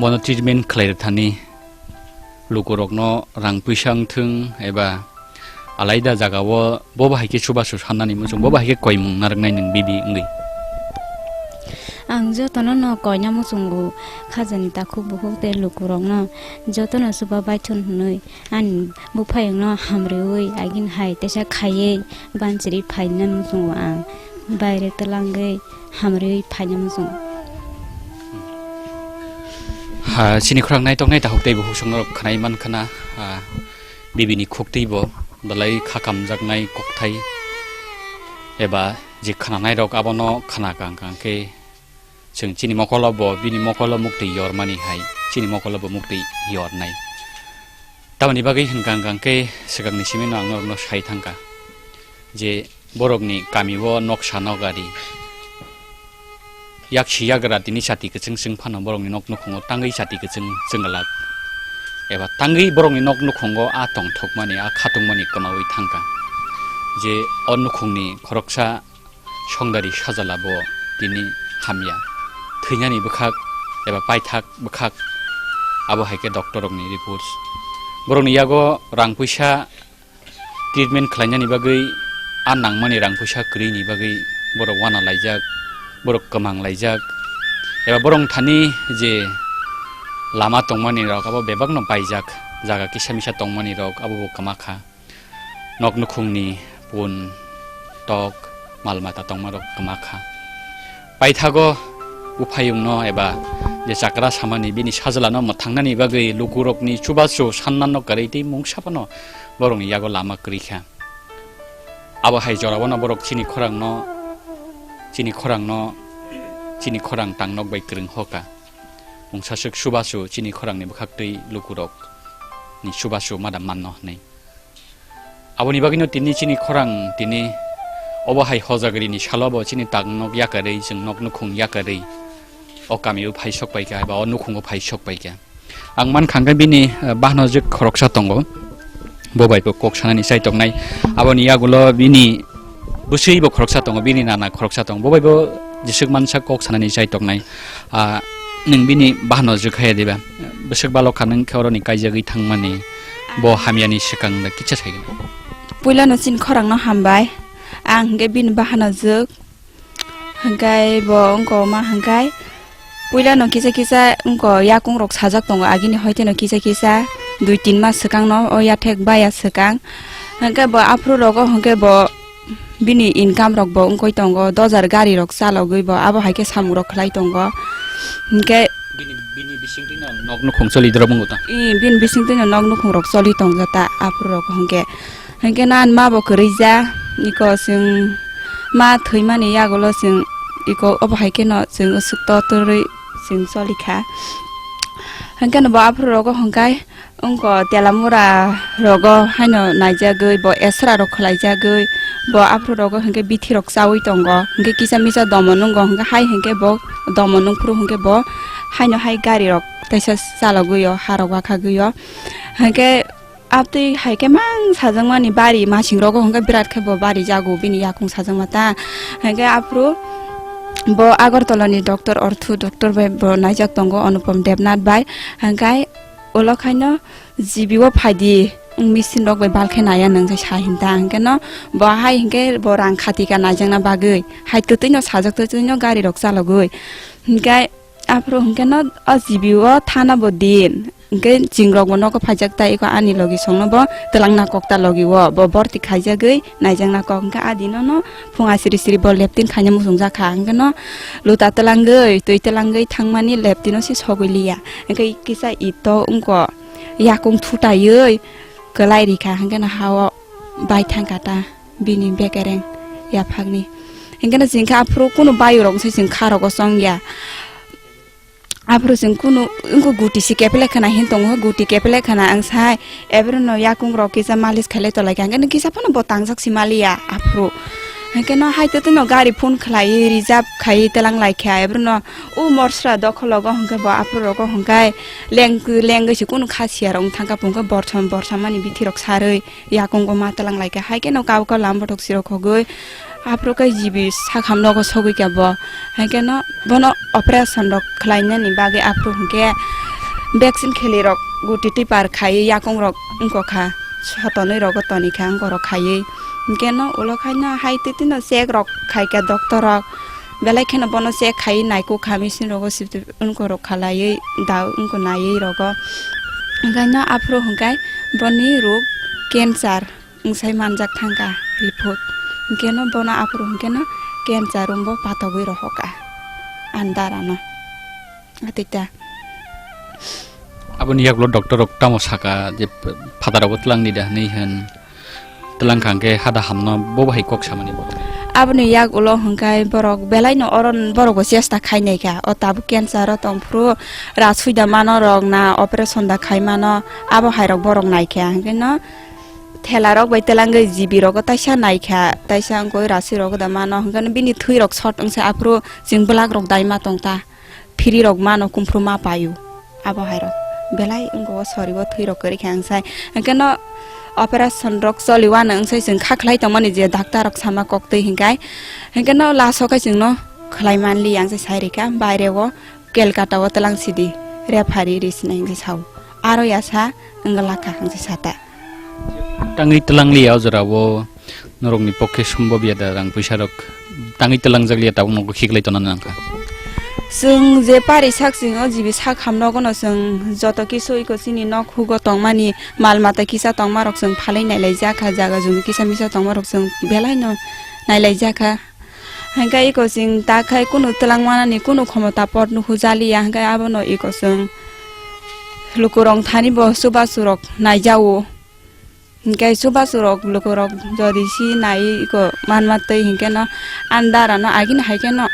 bono treatment khlai rwthani lukurokno rang puisa wngthwng eba alaida jagao bobo hai khe chubachu sannani muchung bobo hai khe koimung narwknai nwng bibi wngwi. Ang jotono no koina muchungo khajani takhuk bukhuk tei lukurokno jotono chuba baithun hwnwi. Ani buphayungno hamrwi agin hai teisa khaiwi banchiri phaina muchungo ang baire twlangwi hamrwi phaina muchungo. Ha, chini khorang naitoknai takhuk tei bukhuk songno khwnai man khna, ha, bibini khuktwi bo belai kha kamjaknai kokthai eba je khwnanai rok abono khna kang kang khe Chwng chini mokolo bo bini mokolo muktwi yormani hai, chini mokolo bo muktwi yornai. Tamoni bagwi hwnkha hwnkha khe swkangni simi no ang norokno sai thangkha je borokni kamio noksa nokari yaksi yagra tini chati kwchwng chwng phano borokni nok nukhungo tangwi chati kwchwng chwng glak eba tangwi borokni nok nukhungo a tongthokmani, a khatungmani kwmawi thangkha je o nukhungni khoroksa Songdari sajala bo tini hamya. Thwinani bwkhak eba paithak bwkhak, abo hai khe doctor rokni reports. Borokni yago rang puisa treatment khlainani bagwi, a nangmani rang puisa kwrwini bagwi borok wana laijak, borok kwmang laijak. Eba borok thani je lama tongmani rok abo bebakno paijak, jaga kisa misa tongmani rok abo bo kwma kha. Nok nukhungni pun, tok, mal mata tongmarok kwma kha. Paithago buphayungno eba je chakra samani bini sajlano mwthangnani bagwi lukurokni chubachu sannano kwrwi tei mungsa phano borokni yago lama kwrwi kha. Abo hai jorao no borok chini khorangno, chini khorangno, chini khorang tangnok bai kwrwng hoka. Mungsaswk chubachu chini khorangni bwkhaktwi lukurokni chubachu madam manno hwnwi. Aboni bagwino tini chini khorang tini obo hai hojagrini salo bo chini taknok yakarwi, chwng nok nukhung yakarwi o kamio phai sok paikha eba o nukhungo phai sok paikha. Ang mankha hwnkhe bini, eh, bahno je khoroksa tongo, bo bai bo kok sanani chai toknai. Aboni yagulo bini bwswi bo khoroksa tongo, bini nana khoroksa tongo, bo bai bo jeswk mansa kok sanani chai toknai. Ah, nwng bini bahno je khaya diba? Bwswk balok kha nwng khe oroni kaijagwi thangmani, bo hamyani swkang da kisa sai gwnang. Puilano chini khorangno hambai. Ang hwnkhe bini bahano jwk. Hwnkhe bo wngkha ma hwnkhe puilano kisa kisa wngkha yakungrok sajak tongo, agini hoiteno kisa kisa dui tin mas swkangno o yathek baya swkang. Hwnkhe bo aphuru rogo hwnkhe bo bini income rok bo wngwi tongo, dojar gari rok chalogwi bo abo hai khe samung rok khlai tongo. Hwnkhe bini, bini bisingtwino nok nukhung choli drop wngo ta? Ih, bini bisingtwino nok nukhung rok choli tongja ta aphuru rok hwnkhe. Hwnkhe nan ma bo kwrwi ja, iko chwng ma thwimani yagulo chwng iko obo hai kheno chwng usuk to torwi chwng choli kha. Hwnkhe no bo aphuru rogo hwnkhe Wngkha telamura rogo haino naijagwi, bo esra rok khwlaijagwi, bo aphuru rogo hinkhe bithi rok chaui tongo, hinkhe kisa misa domo nwngo, hinkhe hai hinkhe bo domo nungphuru hinkhe bo haino hai gari rok teisa chalogwi o, ha rok wakhagwi o. Hinkhe abtwi hai khe mang sajakmani bari masing rogo hinkhe birat khe bo bari jago bini yakung sajakma ta. Hinkhe aphuru bo Agartala ni doctor, ortho doctor bai bo naijak tongo, Anupam Debnath bai. Hinkhe ulo khaino G B o phaidi, machine rok bai bal khe naya nwng, sa hinta. Hinkhe no bo hai hinkhe bo rang khati ka naijakna bagwi, hai kwtwi no sajak, kwtwi no gari rok chalogwi. Hinkhe Aphuru hwnkhe no o G B o thana bo din. Hwnkhe chwng rok bo nogo phaijak ta, eko ani logi songno bo twlang na kok ta logi o. Bo borti khaijagwi naijak na kok, hwnkhe a dino no phung asiri siri bo leptin khaina muchung jak kha. Hwnkhe no luta twlangwi, twi twlangwi thangmani leptino se sogwi liya. Hwnkhe kisa ito wngko yakung thutaiwi kwlai rikha, hwnkhe no ha o bai thangkha ta bini bekereng yaphakni. Hwnkhe no chwng khe aphuru kunu bayurok se chwng kha rogo chongya. Aphuru chwng kunu wngkha guti se kepele khwna hin tongo, guti kepele khwna ang sai, ebrono yakung rok kisa malis khailai tolai kha, hwnkhe no kisa phano bo tangjak se maliya aphuru. Hwnkhe no hai totino gari phone khlaiwi reserve khaiwi twlang lai kha, ebrono o morsra dokhologo hwnkhe bo aphuru rogo hwnkhe leng, lengwi se kunu kha siya rok wng thangkha, hwnkhe borsom, borsom mani bithi rok sarwi. Yakungo ma twlang lai kha, hai kheno kabo kabo lama bothok sirok khogwi aphuru khe G B sakham nogo sogwi kha bo, hai kheno bono operation rok khlainani bagwi aphuru hwnkhe vaccine kheli rok guti tipar khaiwi yakung rok wngkha, sotonwi rogo toni kha wngkha rok khaiwi, hwnkhe no ulo khaina hai twi twi no check rok khai kha doctor rok, belai kheno bono check khaiwi naikuk kha machine rogo sibtwi wngkha rok khalaiwi da wngkha naiwi rogo, hwnkhe no aphuru hwnkhe boni rok cancer. Wngsai manjak thangkha report. Hwnkhe no bono aphuru hwnkhe no cancer wngbo patogwi rohokha ani dara no. Atita. Aboni yagulo doctor rok tamo saka je phataro bo twlangni da hwnwi hwn. Twlang kha hwnkhe hada hamno bo bahai kok samani. Aboni yagulo hwnkhe borok belai no oro borok bo chesta khainai kha. O tabuk cancer o tongphuru rasui da mano rok na operation da khai mano abo hai rok borok nai kha. Hwnkhe no Thela rok bai twlangwi G B rogo taisa naikha, taisa wngkha rasui rogo da mano, hwnkhe no bini thwi rok short wngsa aphuru chwng bwlak rok daima tongta, phiri rok mano kumphru ma paio, abo hai rok belai wngkha o sori o thwi rok kwrwi kha wngsai, hwnkhe no operation rok choli wano wngsai chwng kha khlai tongmani je doctor rok sama kok twi hwnkhe, hwnkhe no last o khe chwng no khlai man li yang se sai rikha baire o. Kolkata o twlang sidi referee ri sinai hinwi sao. Aro yasa wngla kha hinwi sata. Tangwi twlang liya o jora o norokni pokke sombhob ya da rang puisa rok tangwi twlang jak liya tabuk nogo khiklai tona nang kha. Chwng je pari sak chwng o jibi sak ham nogo no chwng joto kisu iko chini nok hugo tongmani mal mata kisa tongma rok chwng phalwi nailai jak kha jaga jumi kisa misa tongma rok chwng belai no nailai jak kha. Hingke iko chwng ta khai kunu twlang manani kunu khomota pot nukhujaliya, hingke abono iko chwng lukurok thani bo chubachu rok naijao. Hingke chubachu rok lukurok jodi si nai iko manma twi hingke no ani dara no agini hai khe no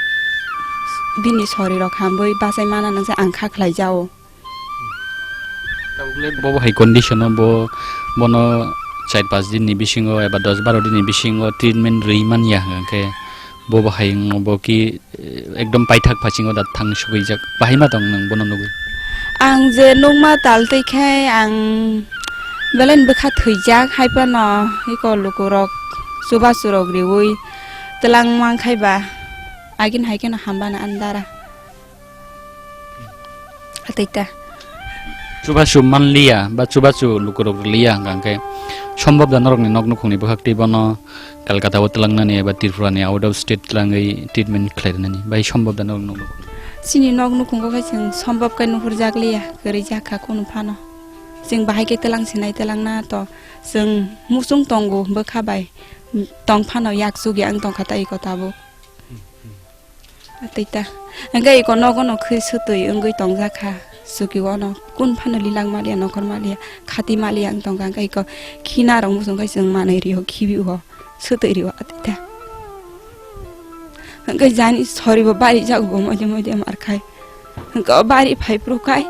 bini sori rok hamwi bachai mana nangsa ang kha khlai jao. Tabuk le bo hai condition o bo, bono char panch din ni bisingo eba dos baro din ni bisingo treatment rwi man ya hwnkhe bo bo hai wngno bo ki, eh, ekdom paithak phasingo da thang sugwi jak. Bahai ma tong nwng bono nugwi? Ang je nukma tal twi khe ang belai ni bwkha thwijak, hai phano iko lukurok chubachu rok riwi twlang man khai ba agini hai kheno hamba no ani dara. Atita. Chubachu manliya ba chubachu lukurok liya hwnkha hwnkhe sombhob da norokni nok nukhungni bwkhak twi bono Kolkata o twlangnani eba Tripura ni out of state twlangwi treatment khlai rwnani bai sombhob da norok nuk nukhung? Chini nok nukhungo khe chwng sombhob khe nuhurjak liya, kwrwi jak kha kunu phano. Chwng bahai khe twlang sinai twlang na to chwng muchung tongo bwkha bai tong phano yak chukya wng tong kha ta iko tabuk. Atita. Hingke iko nogo no khwi sutwi wngwi tongjak kha. Suki wano kun phano lilang maliya, nongkhor maliya, khati maliya wng tongkha. Hingke iko khina rok muchung khai chwng manwi rio, khibi o sutwi rio atita. Hingke jani sori bo bari jago moide moide mar khai. Hingke o bari phai phuru khai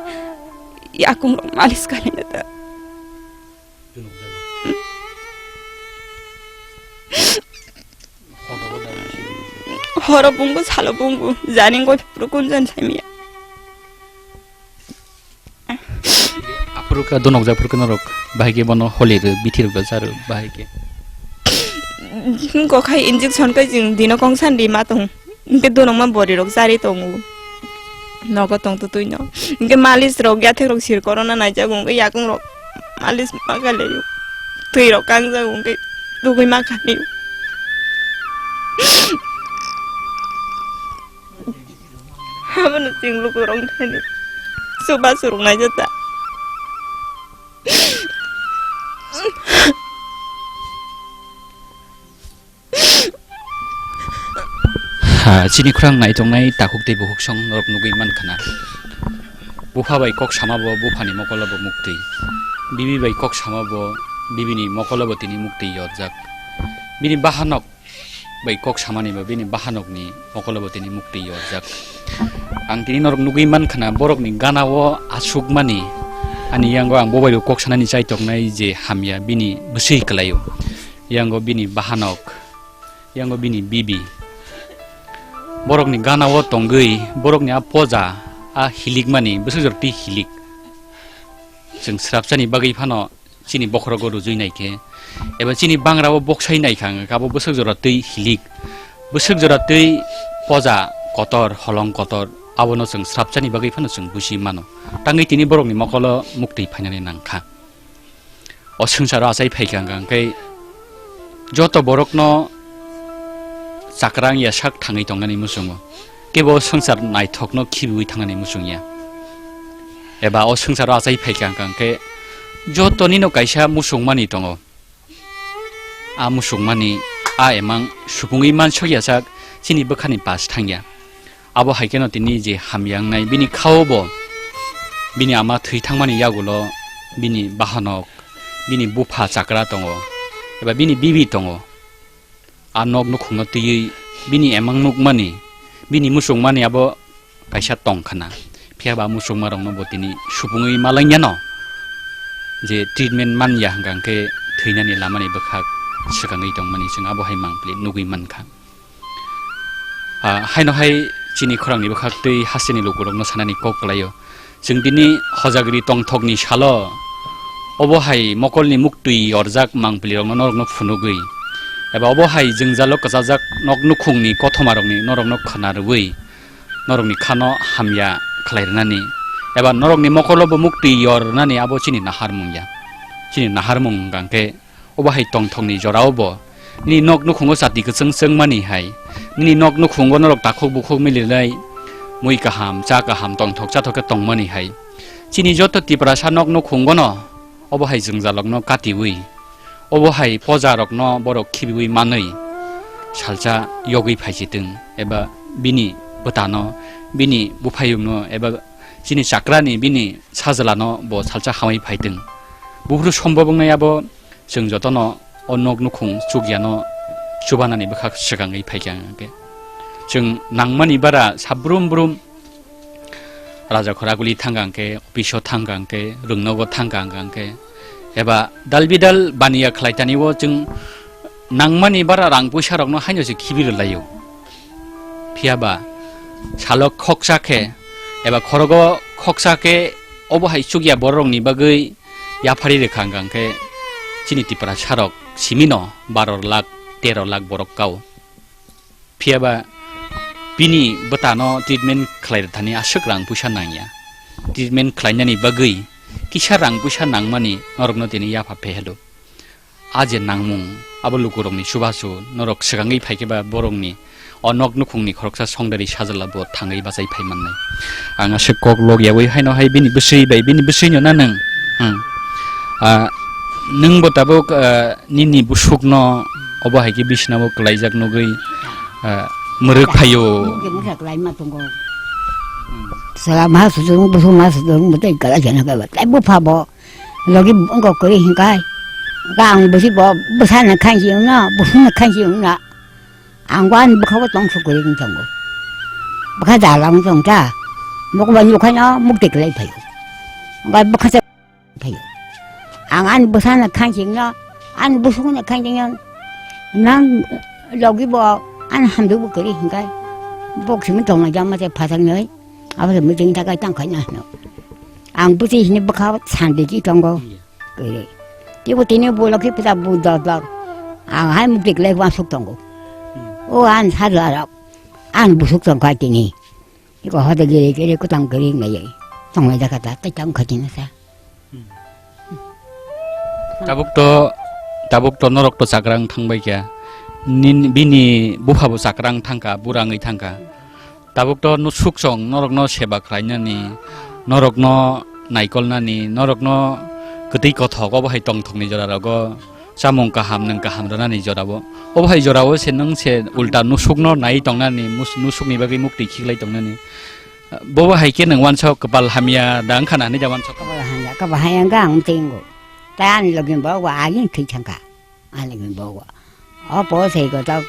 yakung rok malis khaina ta. Horo bumbu, salo bumbu, jani goi phuru kunjan saimiya. Aphuru ka donok jak phuru ka norok, bahai ke bono holi rw, bithi rw, cha rw, bahai ke. Hingko khai injection kai jing dino kongsan di ma tong. Hingke donokma bori rok chari tongo. Nogo tong tutui no. Hingke malis rok yathek rok sir korona naijago hingke yakung rok malis ma kalaio. Twi rok kangjago hingke tugui ma kalaio. Abono chwng lukurok thani chubachu rwknai jota. Ha, chini khorang naitongnai takhuk tei bukhuk song norok nugwi mankha na. Bupha bai kok sama bo buphani mokolo bo muktwi. Bibi bai kok sama bo bibini mokolo bo tini muktwi yorjak. Bini bahanok bai kok samani bo bini bahanokni mokolo bo tini muktwi yorjak. Ang tini norok nugwi mankha na borokni gana o asukmani ani yango ang bo bai bo kok sanani chaitoknai je hamya bini bwswi kwlaio. Yango bini bahanok, yango bini bibi. Borokni gana o tongwi, borokni a poja, a hilikmani, bwswk jora twi hilik. Chwng srapsani bagwi phano chini bokhorogo rujui naikhe, eba chini bangra o boksai naikha hwnkhe abo bwswk jora twi hilik, bwswk jora twi poja kotor, holong kotor, abono chwng srapsani bagwi phano chwng buji mano. Tangwi tini borokni mokolo muktwi phainani nangkha. O swngcharo achai phaikha hwnkha hwnkhe joto borokno chakrang ya sak thangwi tongnani muchungo, kebo o swngchar naithokno khibiwi thangnani muchungya. Eba o swngcharo achai phaikha hwnkha hwnkhe jotonino kaisa muchungmani tongo. A muchungmani a emang supungwi mansokya sak chini bwkhani pas thangya. Abo hai kheno tini je hamya wngnai, bini khao bo bini ama thwi thangmani yagulo bini bahanok, bini bupha chakra tongo, eba bini bibi tongo. A nok nukhungno twiwi bini emang nukmani, bini muchungmani abo kaisa tong khna. Phiya ba muchungmarokno bo tini supungwi malainyano je treatment manya hwnkha hwnkhe thwinani lamani bwkhak swkangwi tongmani chwng abo hai mangpili nugwi mankha. Ah, haino hai chini khorangni bwkhak twi hasteni lukurokno sanani kok kwlaio. Chwng tini hojagri tongthokni salo obo hai mokolni muktwi orjak mangpilirokno norokno phunugwi, eba obo hai jwngjalo kwchajak nok nukhungni kothomarokni norokno khna rwui norokni khano hamya khlai rwnani, eba norokni mokolo bo muktwi yor rwnani abo chini naharmung ya. Chini naharmung hwnkha khe obo hai tongthokni jorao bo nini nok nukhungo chati kwchwng chwngmani hai, nini nok nukhungo norok takhuk bukhuk mililai mui kaham, cha kaham, tongthok chathok khe tongmani hai. Chini joto Tiprasa nok nukhungono obo hai jwngjalokno katiwi, obo hai pojarokno borok khibiwi manwi salsa yogwi phaisitwng, eba bini bwtano, bini buphayungno, eba chini chakrani, bini sajlano bo salsa hamwi phaitwng. Buphuru sombobongnai abo chwng jotono o nok nukhung chukyano chubanani bwkhak swkangwi phaikha hwnkhe. Chwng nangmani bara sabrum brum raja khoraguli thangkha hwnkhe, office-o thangkha hwnkhe, rwngnogo thangkha hwnkhe, eba dalbidal baniya khlaitani o chwng nangmani bara rang puisa rokno haino se khibi rwlaio. Phiya ba salo khoksa khe eba khorogo khoksa khe obo hai chukya bororokni bagwi yaphari rwkha hwnkha hwnkhe chini Tiprasa rok simino baro lakh, tero lakh borok kao. Phiya ba bini bwtano treatment khlai rwthani aswk rang puisa nangya. Treatment khlainani bagwi kisa rang puisa nangmani norokno tini yapha phehelo. A je nangmung, abo lukurokni chubachu norok swkangwi phaikhe ba borokni o nok nukhungni khoroksa songdari sajla bo thangwi bachai phai mannai. Ang aswk kok lok yaui haino hai bini bwswi bai bini bwswino na nwng? Hmm. Ah, nwng bo tabuk, ah, nini busukno obo hai khe bisnabo kwlaijak nugwi, ah, mwrwk phaio. Mungke mungke kwlai ma tongo. Sala ma sujung, busuk ma sujung, mwtai kwlai jana kaiba. Tai bupha bo. Logi wngkha kwrwi hinkhai. Khe ang busi bo bwsano khansi wngno, busukno khansi wngno. Ang bo ani bwkhao tong suk kwrwi wng tongo. Bwkha jala wng tong ta. Mokbai nukhaino mukti kwlai phaio. Wngkha bwkha se phaio. Ang ani bwsano khansi wngno, ani busukno khansi wngno. Nang logi bo ani hamjwk bo kwrwi hinkhai. Bok simi tongna jama se phajaknai. Abo se meeting thakai tangkhaina hino. Ang busi hini bwkha sandi ki tongo. Iya. Kiri. Tibo tini bulo ki pita bu dor dor. Ang hai mukti klai wansuk tongo. Hmm. O an sa dwara. An busuk tong kai tini. Iko hoda giri giri kutang giri ngai. Tong lai dakata tai tang khatina sa. Hmm. Tabuk to, tabuk to norok to chakrang thangbai kya. Nin, bini bupha bo chakrang thangka, burangwi thangka. Tabuk to nusuk chwng norokno seba khlainani, norokno naikolnani, norokno kwtwi kothok obo hai tongthokni jorarogo chamung kaham nwng kaham rwnani jorao. Obo hai jorao se nwng se ulta nusukno nai tongnani, mus-, nusukni bagwi muktwi khiklai tongnani. Bobo hai khe nwng uansuk kwpal hamya da wngkha na hinwi da uansuk? Kwpal hamya, kwpal hamya wngkha ang teingo. Tai ani logi bo wa agin thwi thangkha. Ani logi bo wa. O po sei ko ta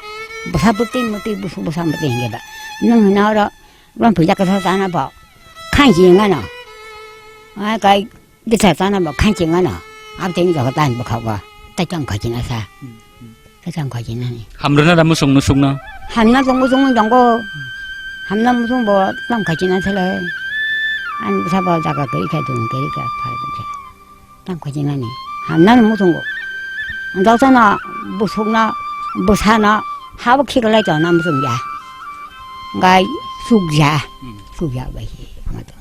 bwsa bwtwi mwtwi bwsa bwsa mwtwi hinge da. Nwng hino oro rom phi jak sa sana bo. Khanchi ngano. Ai kai Bwsa chana bo khanchi ngano. Abteng joko tan bwkha bo. Ta chong khachi na sa. Ta chong khachi na ni. Hamrwna da musung nusukno? Hamna chong musung jongko. Hamna musung bo chong khachi na sele. An bwsa bo jaga kiri kha dun kiri kha pha kha. Chong khachi na ni. Hamna musung bo. Jok chana busukna bwsana habo khiklai chana musung ya. Gai sukya. Hmm. Sukya bai. Mato.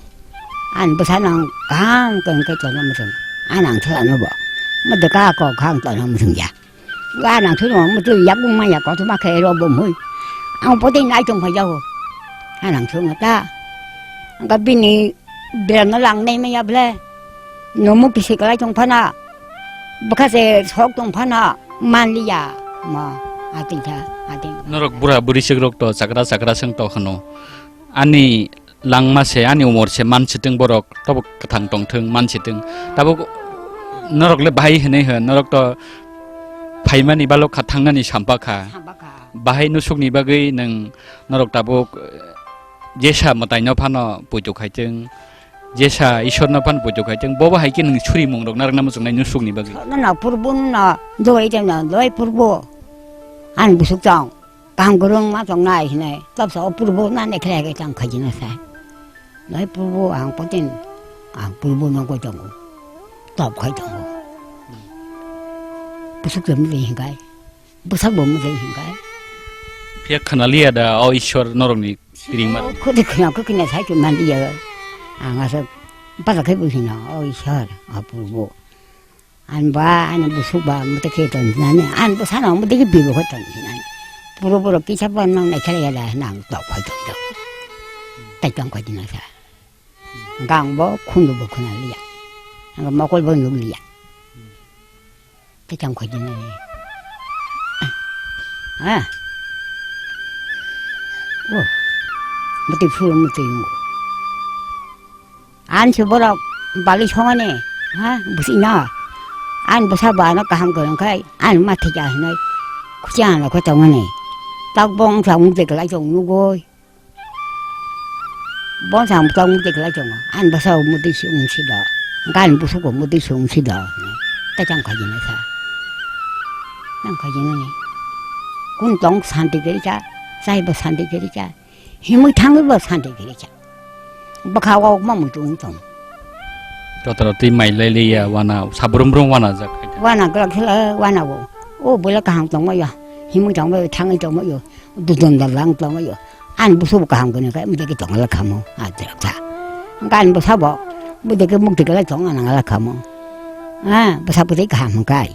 An bwsa nang kaham khe hwnkhe tongna muchung. An ang thwlano bo. Mwdwka kok kha ang tongna muchung ya. Wa nang thwlano muchung yakung manya kothoma khe ro bo mui. Ang pote nai tong phai jao. An ang thwlano ta. Ang ka bini berano lang nai maya ble. Nomu pisi kalai tong phana. Bwkha se sok tong phana. Man liya. Ma. Ating kha. Ating. Norok bura buri sikrok to chakra chakra seng to khano. Ani langma se, ani umor se, man sitwng borok, tabuk kwthang tongthwng, man sitwng. Tabuk norok le bahai hinwi hwn, norok to phaimani balok kha, thangnani sampa kha. Sampa kha. Bahai nusukni bagwi nwng norok tabuk, eh, jesa mwtaino phano puitu khaitwng, jesa Isorno phano puitu khaitwng, bo bahai khe nwng surimungrok narwkna muchungnai nusukni bagwi. Nono purbo no doi jeno doi purbo. Ani busuk chong. Kaham kwrwng ma chong nai hinwi, tabsa o purbo na nekhle ke chang khaji na sai. Nai purbo ang potin, ang purbo no ko tongo. Top khai tongo. Busuk jam ni hinkai. Busak bo mujai hinkai. Phiya khana liya da o Ishwar norokni tiring mar. Khode khna ko khna sai tu man liya. Ang asa basa khai bu hina o Ishwar, o purbo. An ba, ani busuk ba, mute khe ton nani, an bwsano mute khe bibo khe ton nani. Puro puro kisa ba nang nai khala yala nang tok phai tok tok. Tai tong kho dina sa. Gang bo khundu bo khuna liya. Ang mokol bo nuk liya. Tai tong kho dina. Ha. Oh. Mute phu mute yung. An se borok bali songani, ha, bwswino. An bwsa bo ano kaham kwrwng khai, an ma thika hinwi, khuchi ano khe tongmani. Tak bong sa mukti kwlai chong nugwi. Bong sa tak mukti kwlai chongo. An bwsa bo mukti si wng si do. Gan busugo mukti si wng si do. Ta chang khaijini sa. Chang khaijini. Kun tong santi kwrwi cha, chai bo santi kwrwi cha. Himwi thangwi bo santi kwrwi cha. Bwkha o ma muitu wng tong. Totoro twi mai lai liya wana sabrum brum wana jak. Wana glak sila wana o. O bwla kaham tongma ya. Himwi tongma ya, thangwi tongma ya. Dudon da lang tongma ya. An busu bo kaham kene kai mudeke tongla khamo. A jak ta. Gan bo sabo. Mudeke mukti kala tong ana ngala khamo. Ah, bwsa bwtwi kaham kai.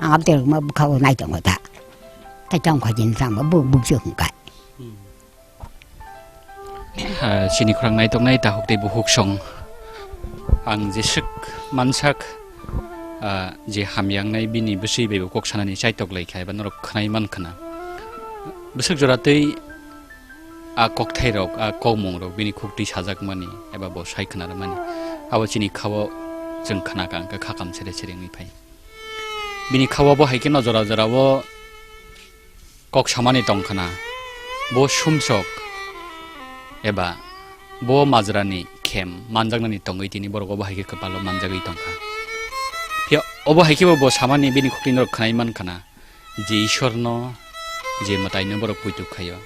Ang abte ma bwkha o nai tongo ta. Ta chong kha jin sam bu bu je hung kai. Ah, chini khorang naitoknai takhuk tei bukhuk song. Ang jeswk mansak, ah, je hamyangnai bini bwswi bai bo kok sanani chaitok lai kha eba norok khwnai man khna. Bwswk jora tei a kokthairok, a kokmungrok bini khuk twi sajakmani eba bo sai khna rwmani. Abo chini khao chwng khna ka hwnkhe kha kam sere sere wngwi phai. Bini khao bo hai kheno jora jora o kok samani tong khna, bo sumsok eba bo majrani khem manjaknani tongwi tini borok obo hai khe kwpalo manjagwi tong kha. Phiya obo hai khe bo, bo samani bini khukni norok khwnai man khna, je Ishwarno, je mwtaino borok puitu khaio,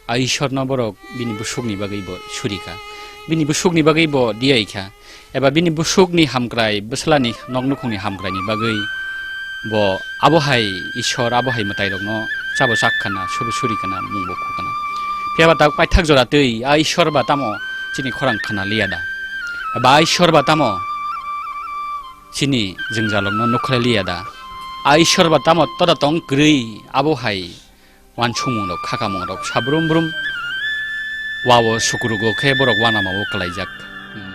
a Ishwarno borok bini busukni bagwi bo suri kha, bini busukni bagwi bo diyai kha. Eba bini busukni hamkrai, bwslani nok nukhungni hamkraini bagwi bo abo hai Ishwar, abo hai mwtairokno chabo chak khana, subo suri khana, mungbo khu khana. Phiya ba tak paithak jora twi a Ishwar ba tamo chini khorang khana liya da? Eba a Ishwar ba tamo chini jwngjalrokno nukhlai liya da? A Ishwar ba tamo toda tong kwrwi abo hai uansukmungrok, khakamungrok sabrum brum Wa o sukurugo khe borok wanama o kwlaijak. Hmm.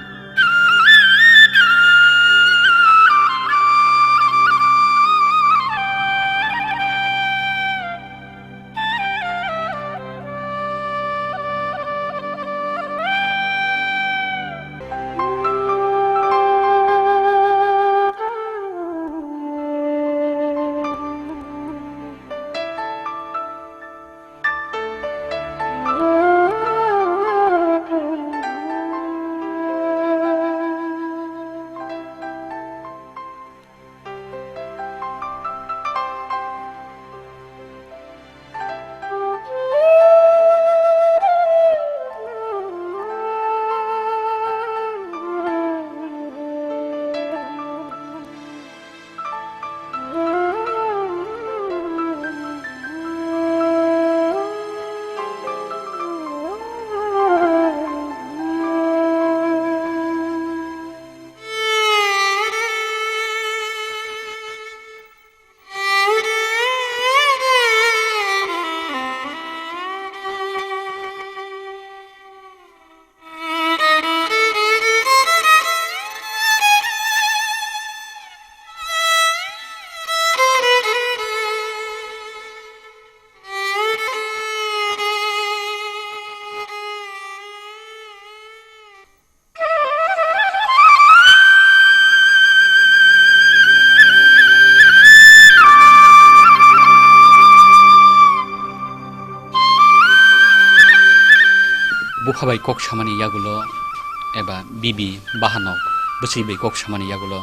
Bupha bai kok samani yagulo eba bibi bahanok bwswi bai kok samani yagulo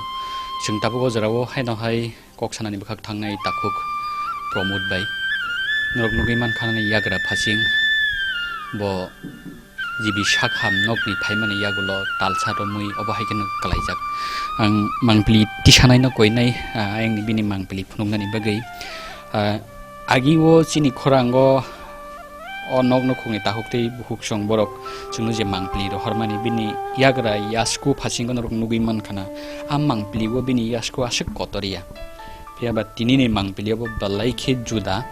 chwng tabuk o jorao haino hai kok sanani bwkhak thangnai takhuk Pramod bai. Norok nugwi mankha nini yagra phasing bo G B sak ham nokni phaimani yagulo talsa romwi obo hai kheno kwlaijak. Ang mangpili tisanaino koinai, ah, ayangni bini mangpili phunuknani bagwi. Ah, agi o chini khorango o nok nukhungni takhuk tei bukhuk song borok chwngno je mangpili rohormani bini yagra yasku phasingo norok nugwi mankha na. A mangpili o bini yasku aswk kotor ya. Phiya ba tini ni mangpili o bo belai khe juda,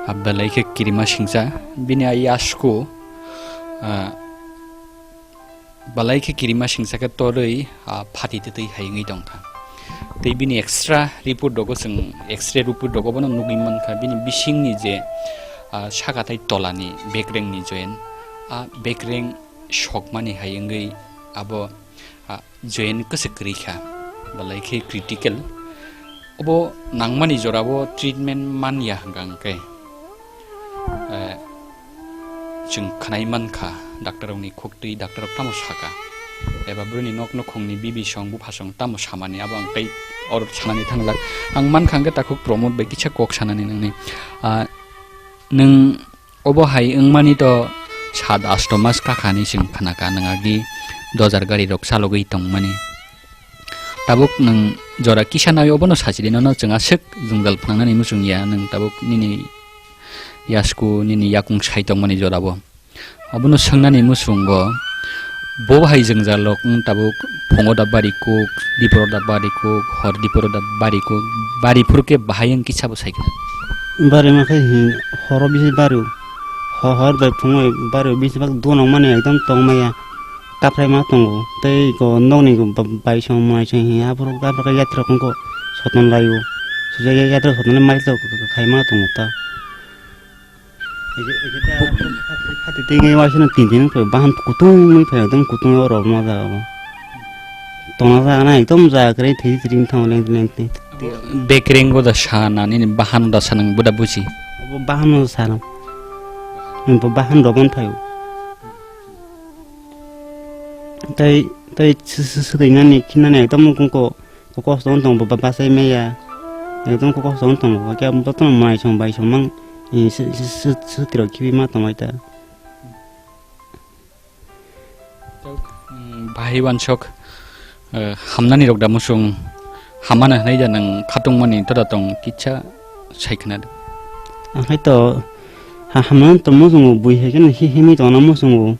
ah, belai khe kirima singsa. Bini a yasku, ah, belai khe kirima singsa khe torwi, ah, phati twtwi hai wngwi tongkha. Tei bini extra report rogo chwng X-ray report rogo bono nugwi mankha bini bisingni je, ah, saka tei tolani bekrengni joint, ah, bekreng sokmani hai wngwi abo, ah, joint kwswk kwrwi kha, belai khe critical. Obo nangmani jorao treatment man ya hwnkha hwnkhe, eh, chwng khwnai mankha, doctor rokni khuktwi doctor rok tamo saka, eba bwrwini nok nukhungni bibi song bupha song tamo samani, abo ang tei oro sanani thanglak. Ang mankha hwnkhe takhuk Pramod bai kisa kok sanani nangni. Ah, nwng obo hai wngmani to sat asto mas kakhani chwng khnakha, nwng agi dojar gari rok chalogwi tongmani. Tabuk nwng jora kisa nai obono sachili nono chwng aswk jwngjal phnangnani muchung ya, nwng tabuk nini yasku nini yakung sai tongmani jorabo. Obono swngnani muchungo bo hai jwngjal rok wng tabuk phungo da bari kuk, diporo da bari kuk, hor diporo da bari kuk, bari phuru khe bahai wng kisa bo sai khna. Bari ma khe hi horo bisi bari, ho-, hor bai phungo bari bisi bak dono mani ekdom tong maya. Kaphraima tongo, tei eko nokni ba-, baisong maisong hiya aphuru, aphuru khe yatrok wngkha soton laio. Sujak ya-, yatrok soton lai malik tok khaima tongo ta. Eke, eke ta phatri, phatri tengwi waisano tin tin wngkha, bahan kutung wngwi phai, ekdom kutung o rw ma jaga o. Tongna jaga na ekdom jaga kwrwi thwi thwi wngwi thango lengtwi lengtwi. Bekreng o da sa na nini bahan da sa nang buda buji. Obo bahan o sa nang. Bo bahan rw man phaio. Tei, tei sw-, sw-, swtwinani khinani ekdom wngkha ko, ko kosto wng tongo, ba-, ba-, bachai maya. Ekdom ko kosto wng tongo, hakhe jotono maisong baisong mang, eh, sw-, sw-, sw-, swtwi rok khibi ma tongwi ta. Tok, mm, bahai wansok, eh, hamnani rok da muchung hamano hwnwi da nwng khatungmani toda tong kisa sai khna di. Ang hai to ha-, hamnani to muchungo bui hai kheno hi-, himwi tongna muchungo.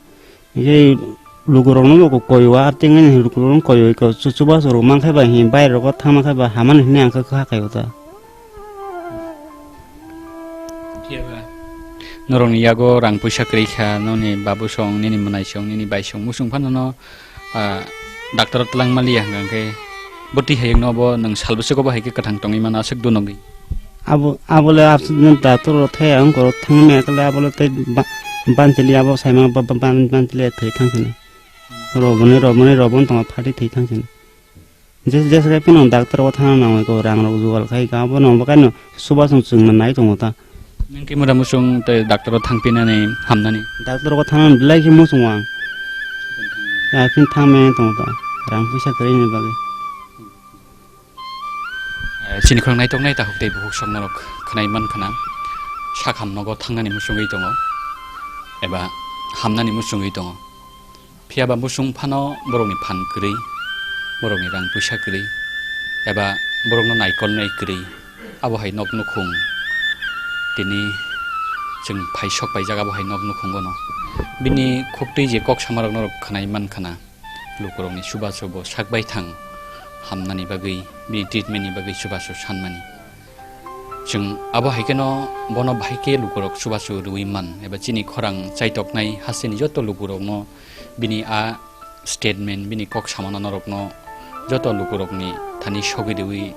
Hingke lukurokno bo koi o, ah, tengani lukurokno koi o, eko chu-, chubachu rok mankhe ba, hini bairok o thangma khe ba, hamani hini ang khe kha khaio ta. Phiya ba, Norokni yago rang puisa kwrwi kha, noni babu song, nini mwnai song, nini bai song, musung phano no, ah, doctor o twlang maliya hwnkha khe, bwtwi hai wngno bo nwng sal bwswk obo hai khe kwthang tongwi mano, aswk dunogwi. Abo, abo le aswk doctor o thai ang koro thangma khe le abo le tei ba-, banchili abo saima ba-, ba-, ban-, banchili thwi thang sini. Roboni, roboni, roboni tongo phatwi thwi thang sini. Je-, jeswk phano doctor o thangna nangwi kho, rang rok jugal khai kha, abono bo kaino chubachu chwngno nai tongo ta. Nwng khe mura muchung tei doctor o thangpinani hamnani? Doctor o thangna belai khe muchungo ang. Ya, khin thangmani tongo ta, rang puisa kwrwini bagwi. Eh, chini khorang naitoknai takhuk tei bukhuk sok norok khwnai man khna, sak ham nogo thangnani muchungwi tongo, eba hamnani muchungwi tongo. Phiya ba muchung phano borokni phan kwrwi, borokni rang puisa kwrwi, eba borokno naikolnai kwrwi, abo hai nok nukhung tini chwng phai sok paijak abo hai nok nukhungono. Bini khuktwi je kok samarok norok khwnai man khna, lukurokni chubachu bo sak baithang hamnani bagwi, bini treatment ni bagwi chubachu sanmani. Chwng abo hai kheno bono bahai khe lukurok chubachu rwui man, eba chini khorang chaitoknai hasteni joto lukurokno bini a statement, bini kok samano norokno joto lukurokni thani sogwi rwui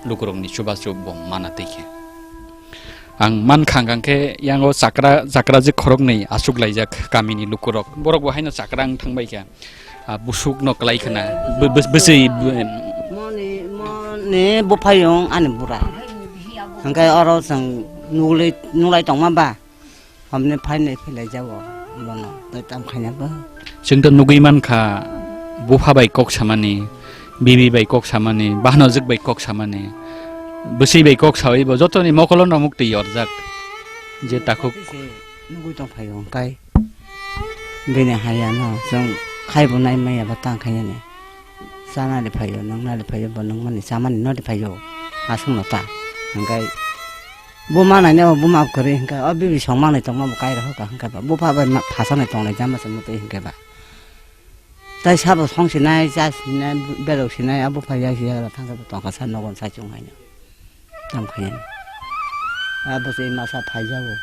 lukurokni chubachu bo mana twi khe. Ang man kha hwnkha khe yango chakra, chakra je khoroknwi achuk laijak kamini lukurok, borok bo haino chakra wng thang bai kha. Ah, busuk no kwlai khna, bw-, bw-, bwswi, bw-, Moni, moni buphayung ani bura. Hwnkhe oro chwng nugli-, nuglai tongma ba, homni phainai philai jago bono, tei tam khaina bo. Chwng to nugwi man kha, bupha bai kok samani, bibi bai kok samani, bahanojwk bai kok samani, bwswi bai kok sawi bo jotoni mokolo no muk twi yorjak. Je takhuk. Tei se nugwi tong phaio hwnkhe. Bini haya no chwng khaibo nai maya ba tang khainani. Chanani phaio, nwngnani phaio, bo nungmani chamani nodi phaio. Aswkno ta. Hwnkhe bo manai no bo ma kwrwi hwnkhe o bibi song manai tongma bo kairo hoka hwnkhe ba. Bupha bai ma-, phasanai tonglai jama se mutwi hwnkhe ba. Tai sabo song sinai, cha sinai, berok sinai, abo phai ya siya thangkhe bo tongkha sa nogon sa chwng haino. Tamo khe. A bwswi masa phaijago.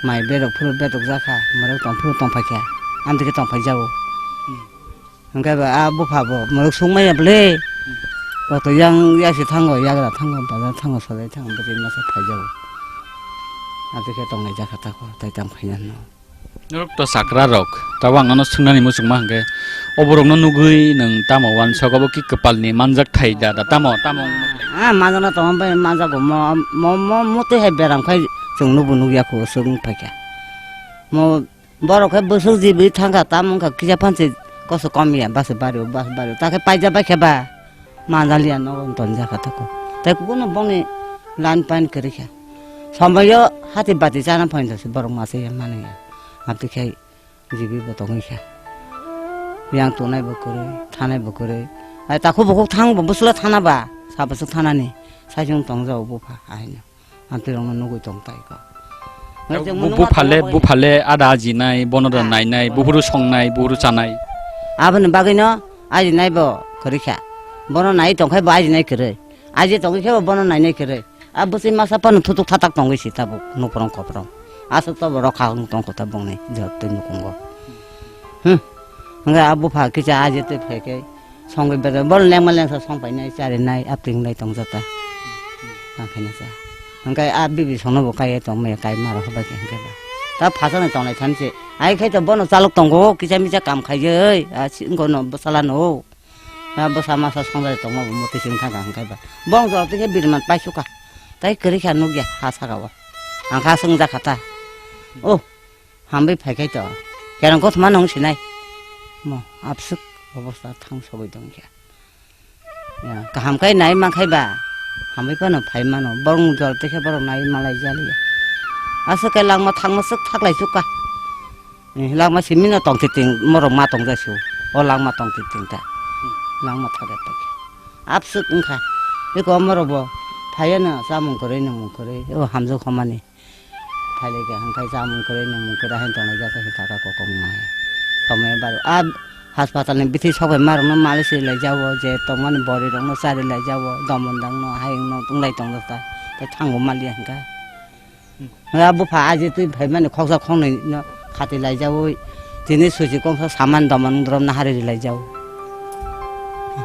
Mai berok phuru betok jakha, mwrwk tong phuru tong phaikha. Amtwi khe tong phaijago. Hwnkhe ba a bupha bo mwrwk sung maya bwle. Koto yang yasi thango, yagra thango, bazar thango, solai thango, bwswi masa phaijago. Amtwi khe tongnai jakha tako, tai tamo khe no. Norok to chakra rok, tabuk ang nono swngnani muchungma hwnkhe, oborokno nugwi nwng tamo uansuk, obo ki kwpalni manjak thai da, da tamo, tamo wngma thai? Ah, manjakno tongma bai manjago, mo, mo, mo, motwi hai beram khai chwng nukbo nukya kho, swk wng phaikha. Mo borok khe bwswk jibwi thangkha, tamo wngkha kisa phansi koso kom ya, bus bari o, bus bari o, ta khe paija bai khe ba. Manjaliya nogo tonjak kha tako. Tei kubuno bongni line pain kwrwi kha. Somboyo hati bati chana phainjak se borok masa ya mani ya. Abtwi khai jibi bo tongwi kha. Yang tonai bo kwrwi, thanai bo kwrwi. Ai takhuk bukhuk thang bo bwswla thana ba, sa bwswk thanani. Saichung tongjao bupha ahaino. Amtwirokno nugwi tong tai kok. Hwnkhe chwng bu-, nungma buphale, tongo buphale ada ajinai, bono da Ah, nainai, bono buphuru songnai, buphuru chanai. Aboni bagwino ajinai bo kwrwi kha. Bono nai tongkhai bo ajinai kwrwi. Aji tongwi khe bo bono nainai kwrwi. A bwswi masa phano thutuk thatak tongwi si tabuk nukrong kokrong. Aswk to bo rokha wng tongkho ta bongni jor twi nukhungo. Hmm. Hwnkhe a bupha kisa aji twi phai khe. Songwi bedai, bol lengma lengsa song painai, charinai, apting lai tongjata. Tang khaina cha. Hwnkhe a bibi songno bo kaiye tongmaya, kai maro hobai khe hwnkhe ba. Ta phasano tonglai thani se. Ai khai to bono chalok tongo, kisa misa kam khaijai, a si wngkono bwsala no. A bwsa masa songjai tongma bo motwi sing thangkha hwnkhe ba. Bong jor tikhe birman paisuka. Tai kwrwi kha nukya ha saka o. Ang kha swngjak kha ta. Oh. Hambai phai khai to. Kerang kothoma nung sinai. Mo, abswk obostha thang sogwi tong kha. Ya, kaham khai nai man khai ba. Hambai phano phai mano. Borok jor tikhe borok nai malai jaliya. Aswk khe langma thangma swk thaklai chukha. Eh, langma simi no tong titing, morok ma tong jasiu. O langma tong titing ta. Langma thakya tokya. Abswk wngkha. Eko morok bo phaiya no chamung kwrwi, nwngmung kwrwi. O hamjwk homani. Phailai khe hwnkhai chamung kwrwi nwngmung kwrwi haino tonglai jak khe kaka kokong nai. Somoi baro a haspatal ni bithi sok bai ma rok no malik si lai jago je tongmani bwrwi rok no chari lai jago domon dang no hayung no wnglai tong jak ta tei thango maliya hwnkha. A bupha aji twi phaimani khoksa khoknwi no khati laijaui. Tini suchi kongsa saman doman drom nahari ri laijao.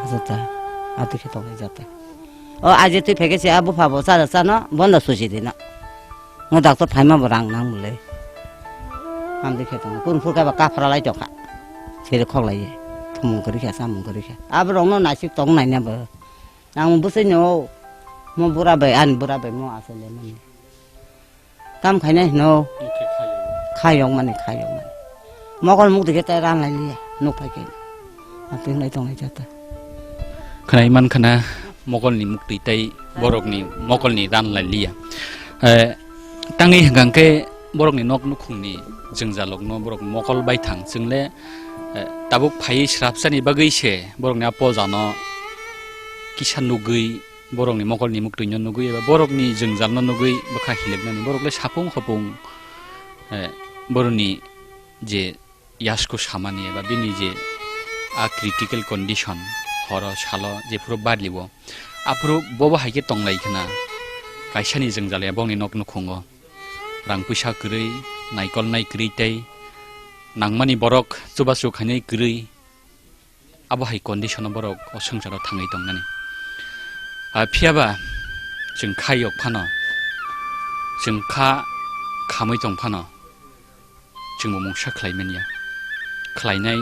Jota. Ati khe tong jata. O aji twi phege se a bupha bo chara chano bondo suchi dino. Ngo doctor phaima bo rang nang bole. Amdi khe tong. Kun phur ka ba kaphra lai tongkha. Sere khok lai ye. Thumung kori kha, samung kori kha. Abo rong no naisik tong nai na bo. Ang busai no. Mo bura bai, an bura bai mo asole mani. Tam khaina hino. Khe khayo. Khayong mani, khayong mani. Mokol mukti khe tai ran lai liya, nuk phai khe. Ating lai tong lai jata. Khnai man khana mokolni mukti tai borokni mokolni ran lai liya. Eh, tangwi hwnkang khe borokni nok nukhungni jwngjalokno borok mokol bai thang chwngle, eh, tabuk phaiwi srapsani bagwi se borokni a pojano kisa nugwi borokni mokolni muktwino nugwi eba borokni jwngjalno nugwi bwkha hiliknani. Borok le sapung hopung, eh, boroni je yasku samani eba bini je a critical condition horo salo jephuru barliwo aphuru bobo hai khe tonglai khna kaisani jwngjal ya bongni nok nukhungo rang puisa kwrwi, naikol nai kwrwi tei nangmani borok chubachu khainai kwrwi. Abo hai condition o borok o swngcharo thangwi tongnani. Ah, phiyaba chwng kha yok phano, chwng kha khamwi tong phano, chwngbo mungsa khlai manya. Khlainai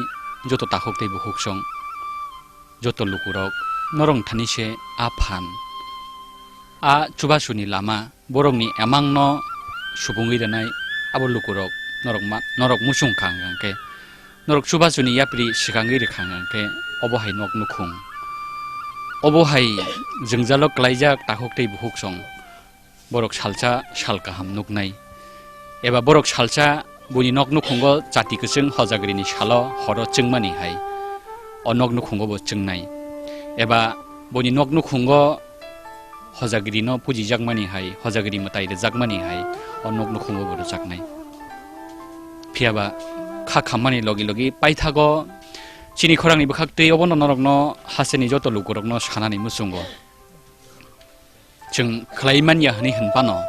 joto takhuk tei bukhuksong, joto lukurok norok thani se a phan, a chubasuni lama, borokni emangno subungwi rwnai abo lukurok norok ma-, norok muchung kha hwnkha khe, norok chubachuni yapri swkangwi rwkha hwnkha khe, obo hai nok nukhung. Obo hai jwngjalo klaijak takhuk tei bukhuksong borok salsa sal kaham nuknai. Eba borok salsa buini nok nukhungo chati kwchwng hojagrini salo horo chwngmani hai o nok nukhungo bo chwngnai. Eba buini nok nukhungo hojagirino pujijakmani hai, hojagiri mwtai rwjakmani hai, o nok nukhungo bo rwjaknai. Phiyaba kha khammani logi logi paithago chini khorangni bwkhak twi obono norokno hasteni joto lukurokno sanani muchungo. Chwng khlai manya hwnwi hwn phano,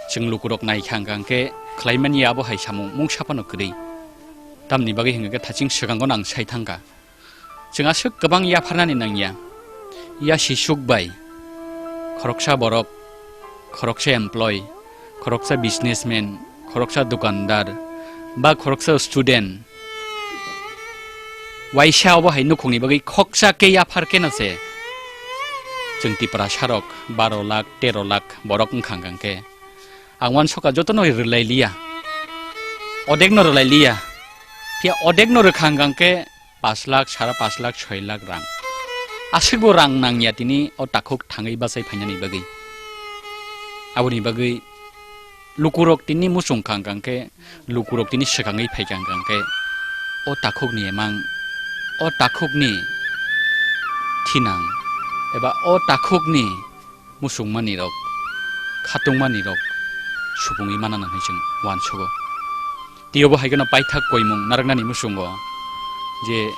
chwng lukurok nai kha hwnkha hwnkhe khlai manya abo hai samung mungsa phano kwrwi. Tamni bagwi hwnkha khe thaching swkango nang sai thangkha. Chwng aswk kwbang yapharnani nangya. Yasi suk bai, khoroksa borok, khoroksa employee, khoroksa businessman, khoroksa dukandar, ba khoroksa student, waisa obo hai nukhungni bagwi khoksa khe yaphar khe no se. Chwng Tiprasa rok baro lakh, tero lakh borok wngkha hwnkha khe. Ang uansukha jotono rwlai liya. Odekno rwlai liya. Phiya odekno rwkha hwnkha khe pash lakh, sara pash lakh, soi lakh rang. Aswkbo rang nangya tini o takhuk thangwi bachai phainani bagwi. Aboni bagwi lukurok tini muchung kha hwnkha khe, lukurok tini swkangwi phaikha hwnkha khe, o takhukni emang, o takhukni thinang, eba o takhukni muchungmani rok, khatungmani rok subungwi manana hwnwi chwng uansugo. Tei obo hai kheno paithak koimung narwknani muchungo je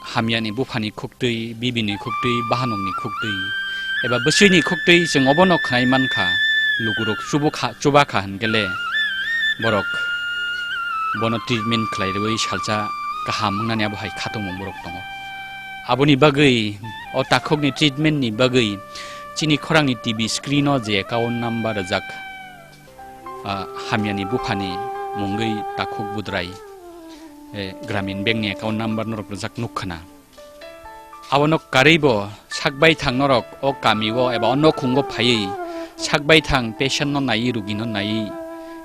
hamyani buphani khuktwi, bibini khuktwi, bahanokni khuktwi, eba bwswini khuktwi chwng obono khnai mankha, lukurok chubukha, chubakha hwnkhe le borok bono treatment khlai rwui salsa kaham wngnani abo hai khatungmung borok tongo. Aboni bagwi o takhukni treatment ni bagwi chini khorangni T V screen o je account number rijak, ah, hamyani buphani mungwi takhuk budrai, eh, Gramin Bank ni account number norok rijak nukkhana. Abono karwi bo sak baithang norok o kami o eba o nokhungo phaiwi sak baithang patient no naiwi, rugi no naiwi,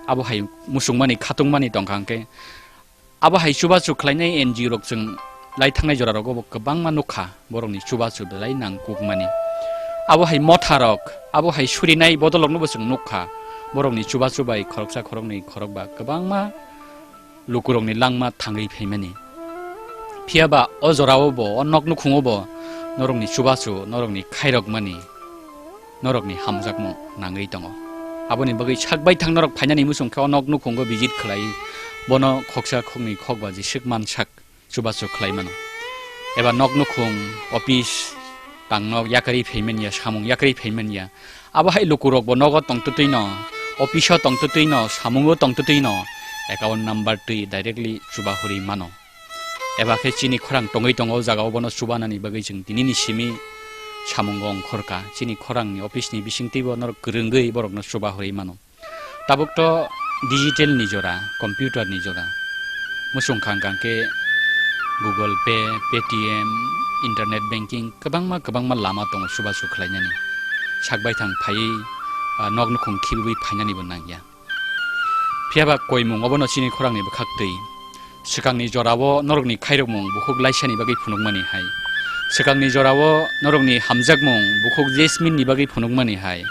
abo hai muchungmani khatungmani tongkha hwnkhe, abo hai chubachu khlainai N G O rok chwng lai thangnai jora rogo bo kwbangma nukha, borokni chubachu belai nangkukmani. Abo hai motha rok, abo hai surinai bodol rokno bo chwng nukha, borokni chubachu bai khoroksa khoroknwi khorokba kwbangma lukurokni langma thangwi phaimani. Phiyaba o jorao bo, o nok nukhungo bo norokni chubachu, norokni khairokmani, norokni hamjakmung nangwi tongo. Aboni bagwi sak baithang norok phainani muchung khe o nok nukhungo visit khlai, bono khoksa khoknwi khokba jisik mansak chubachu khlai mano. Eba nok nukhung, office, tangno yakarwi phaimanya, samung yakarwi phaimanya. Abo hai lukurokbo nogo tongtwtwino Office o tongtwtwi no, samungo tongtwtwi no, account number twi directly chuba hurwi mano. Eba khe chini khorang tongwi tongo, o jaga o bono chubanani bagwi chwng tinini simi samungo ongkhorkha. Chini khorangni office ni bisingtwi bo norok kwrwngwi borokno chuba hurwi mano. Tabuk to digital ni jora, computer ni jora. Muchung kha hwnkha khe Google Pay, Paytm, internet banking, kwbangma, kwbangma lama tongo chubachu khlainani. Sak baithang phaiwi, ah, nok nukhung khibiwi phainani bo nangya. Phiya ba koimung obono chini khorangni bwkhaktwi. Swkangni jorao norokni khairokmung bukhuk laisani bagwi phunukmani hai. Swkangni jorao norokni hamjakmung bukhuk jasmine ni bagwi phunukmani hai.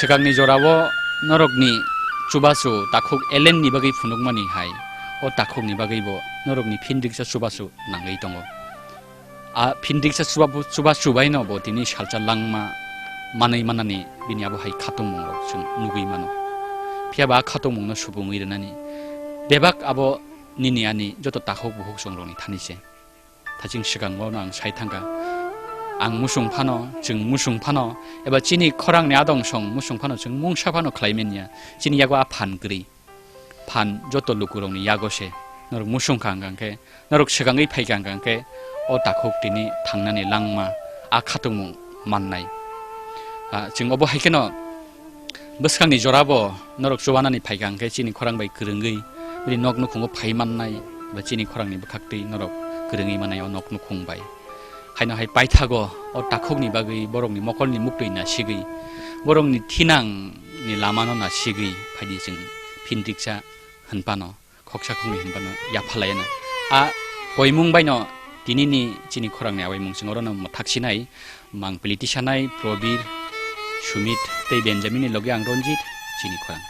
Swkangni jorao norokni chubachu takhuk Ellen ni bagwi phunukmani hai. O takhukni bagwibo norokni phindiksa chubachu nangwi tongo. A phindiksa chuba-, chubachu baino bo tini salsa langma manwi manani bini abo hai khatungmungrok chwng nugwi mano. Phiya ba a khatungmungno supungwi rwnani bebak abo nini ani joto takhuk bukhuk chwng rokni thani se. Thaching swkango no ang sai thangkha. Ang muchung phano, chwng muchung phano, eba chini khorangni adong song muchung phano, chwng mungsa phano khlai manya. Chini yago a phan kwrwi. Phan joto lukurokni yago se. Norok muchung kha hwnkha khe, norok swkangwi phai kha hwnkha khe, o takhuk tini thangnani langma, a khatungmung mannai. Ah, chwng obo hai kheno bwskangni jorabo norok chubanani phaikha hwnkhe chini khorang bai kwrwngwi bini nok nukhungo phai mannai, ba chini khorangni bwkhaktwi norok kwrwngwi manai o nok nukhung bai. Haino hai paithago o takhukni bagwi borokni mokolni muktwi nasigwi, borokni thinangni lamano nasigwi phaidi chwng phindiksa hwnphano. Khoksa khoknwi hinphano yaphalaiano. A koimung baino tinini chini khorangni awaimung chwng orono mwthak sinai, mangpili tisanai Probir, Sumit tei Benjamin ni logi ang Ranjit chini khorang.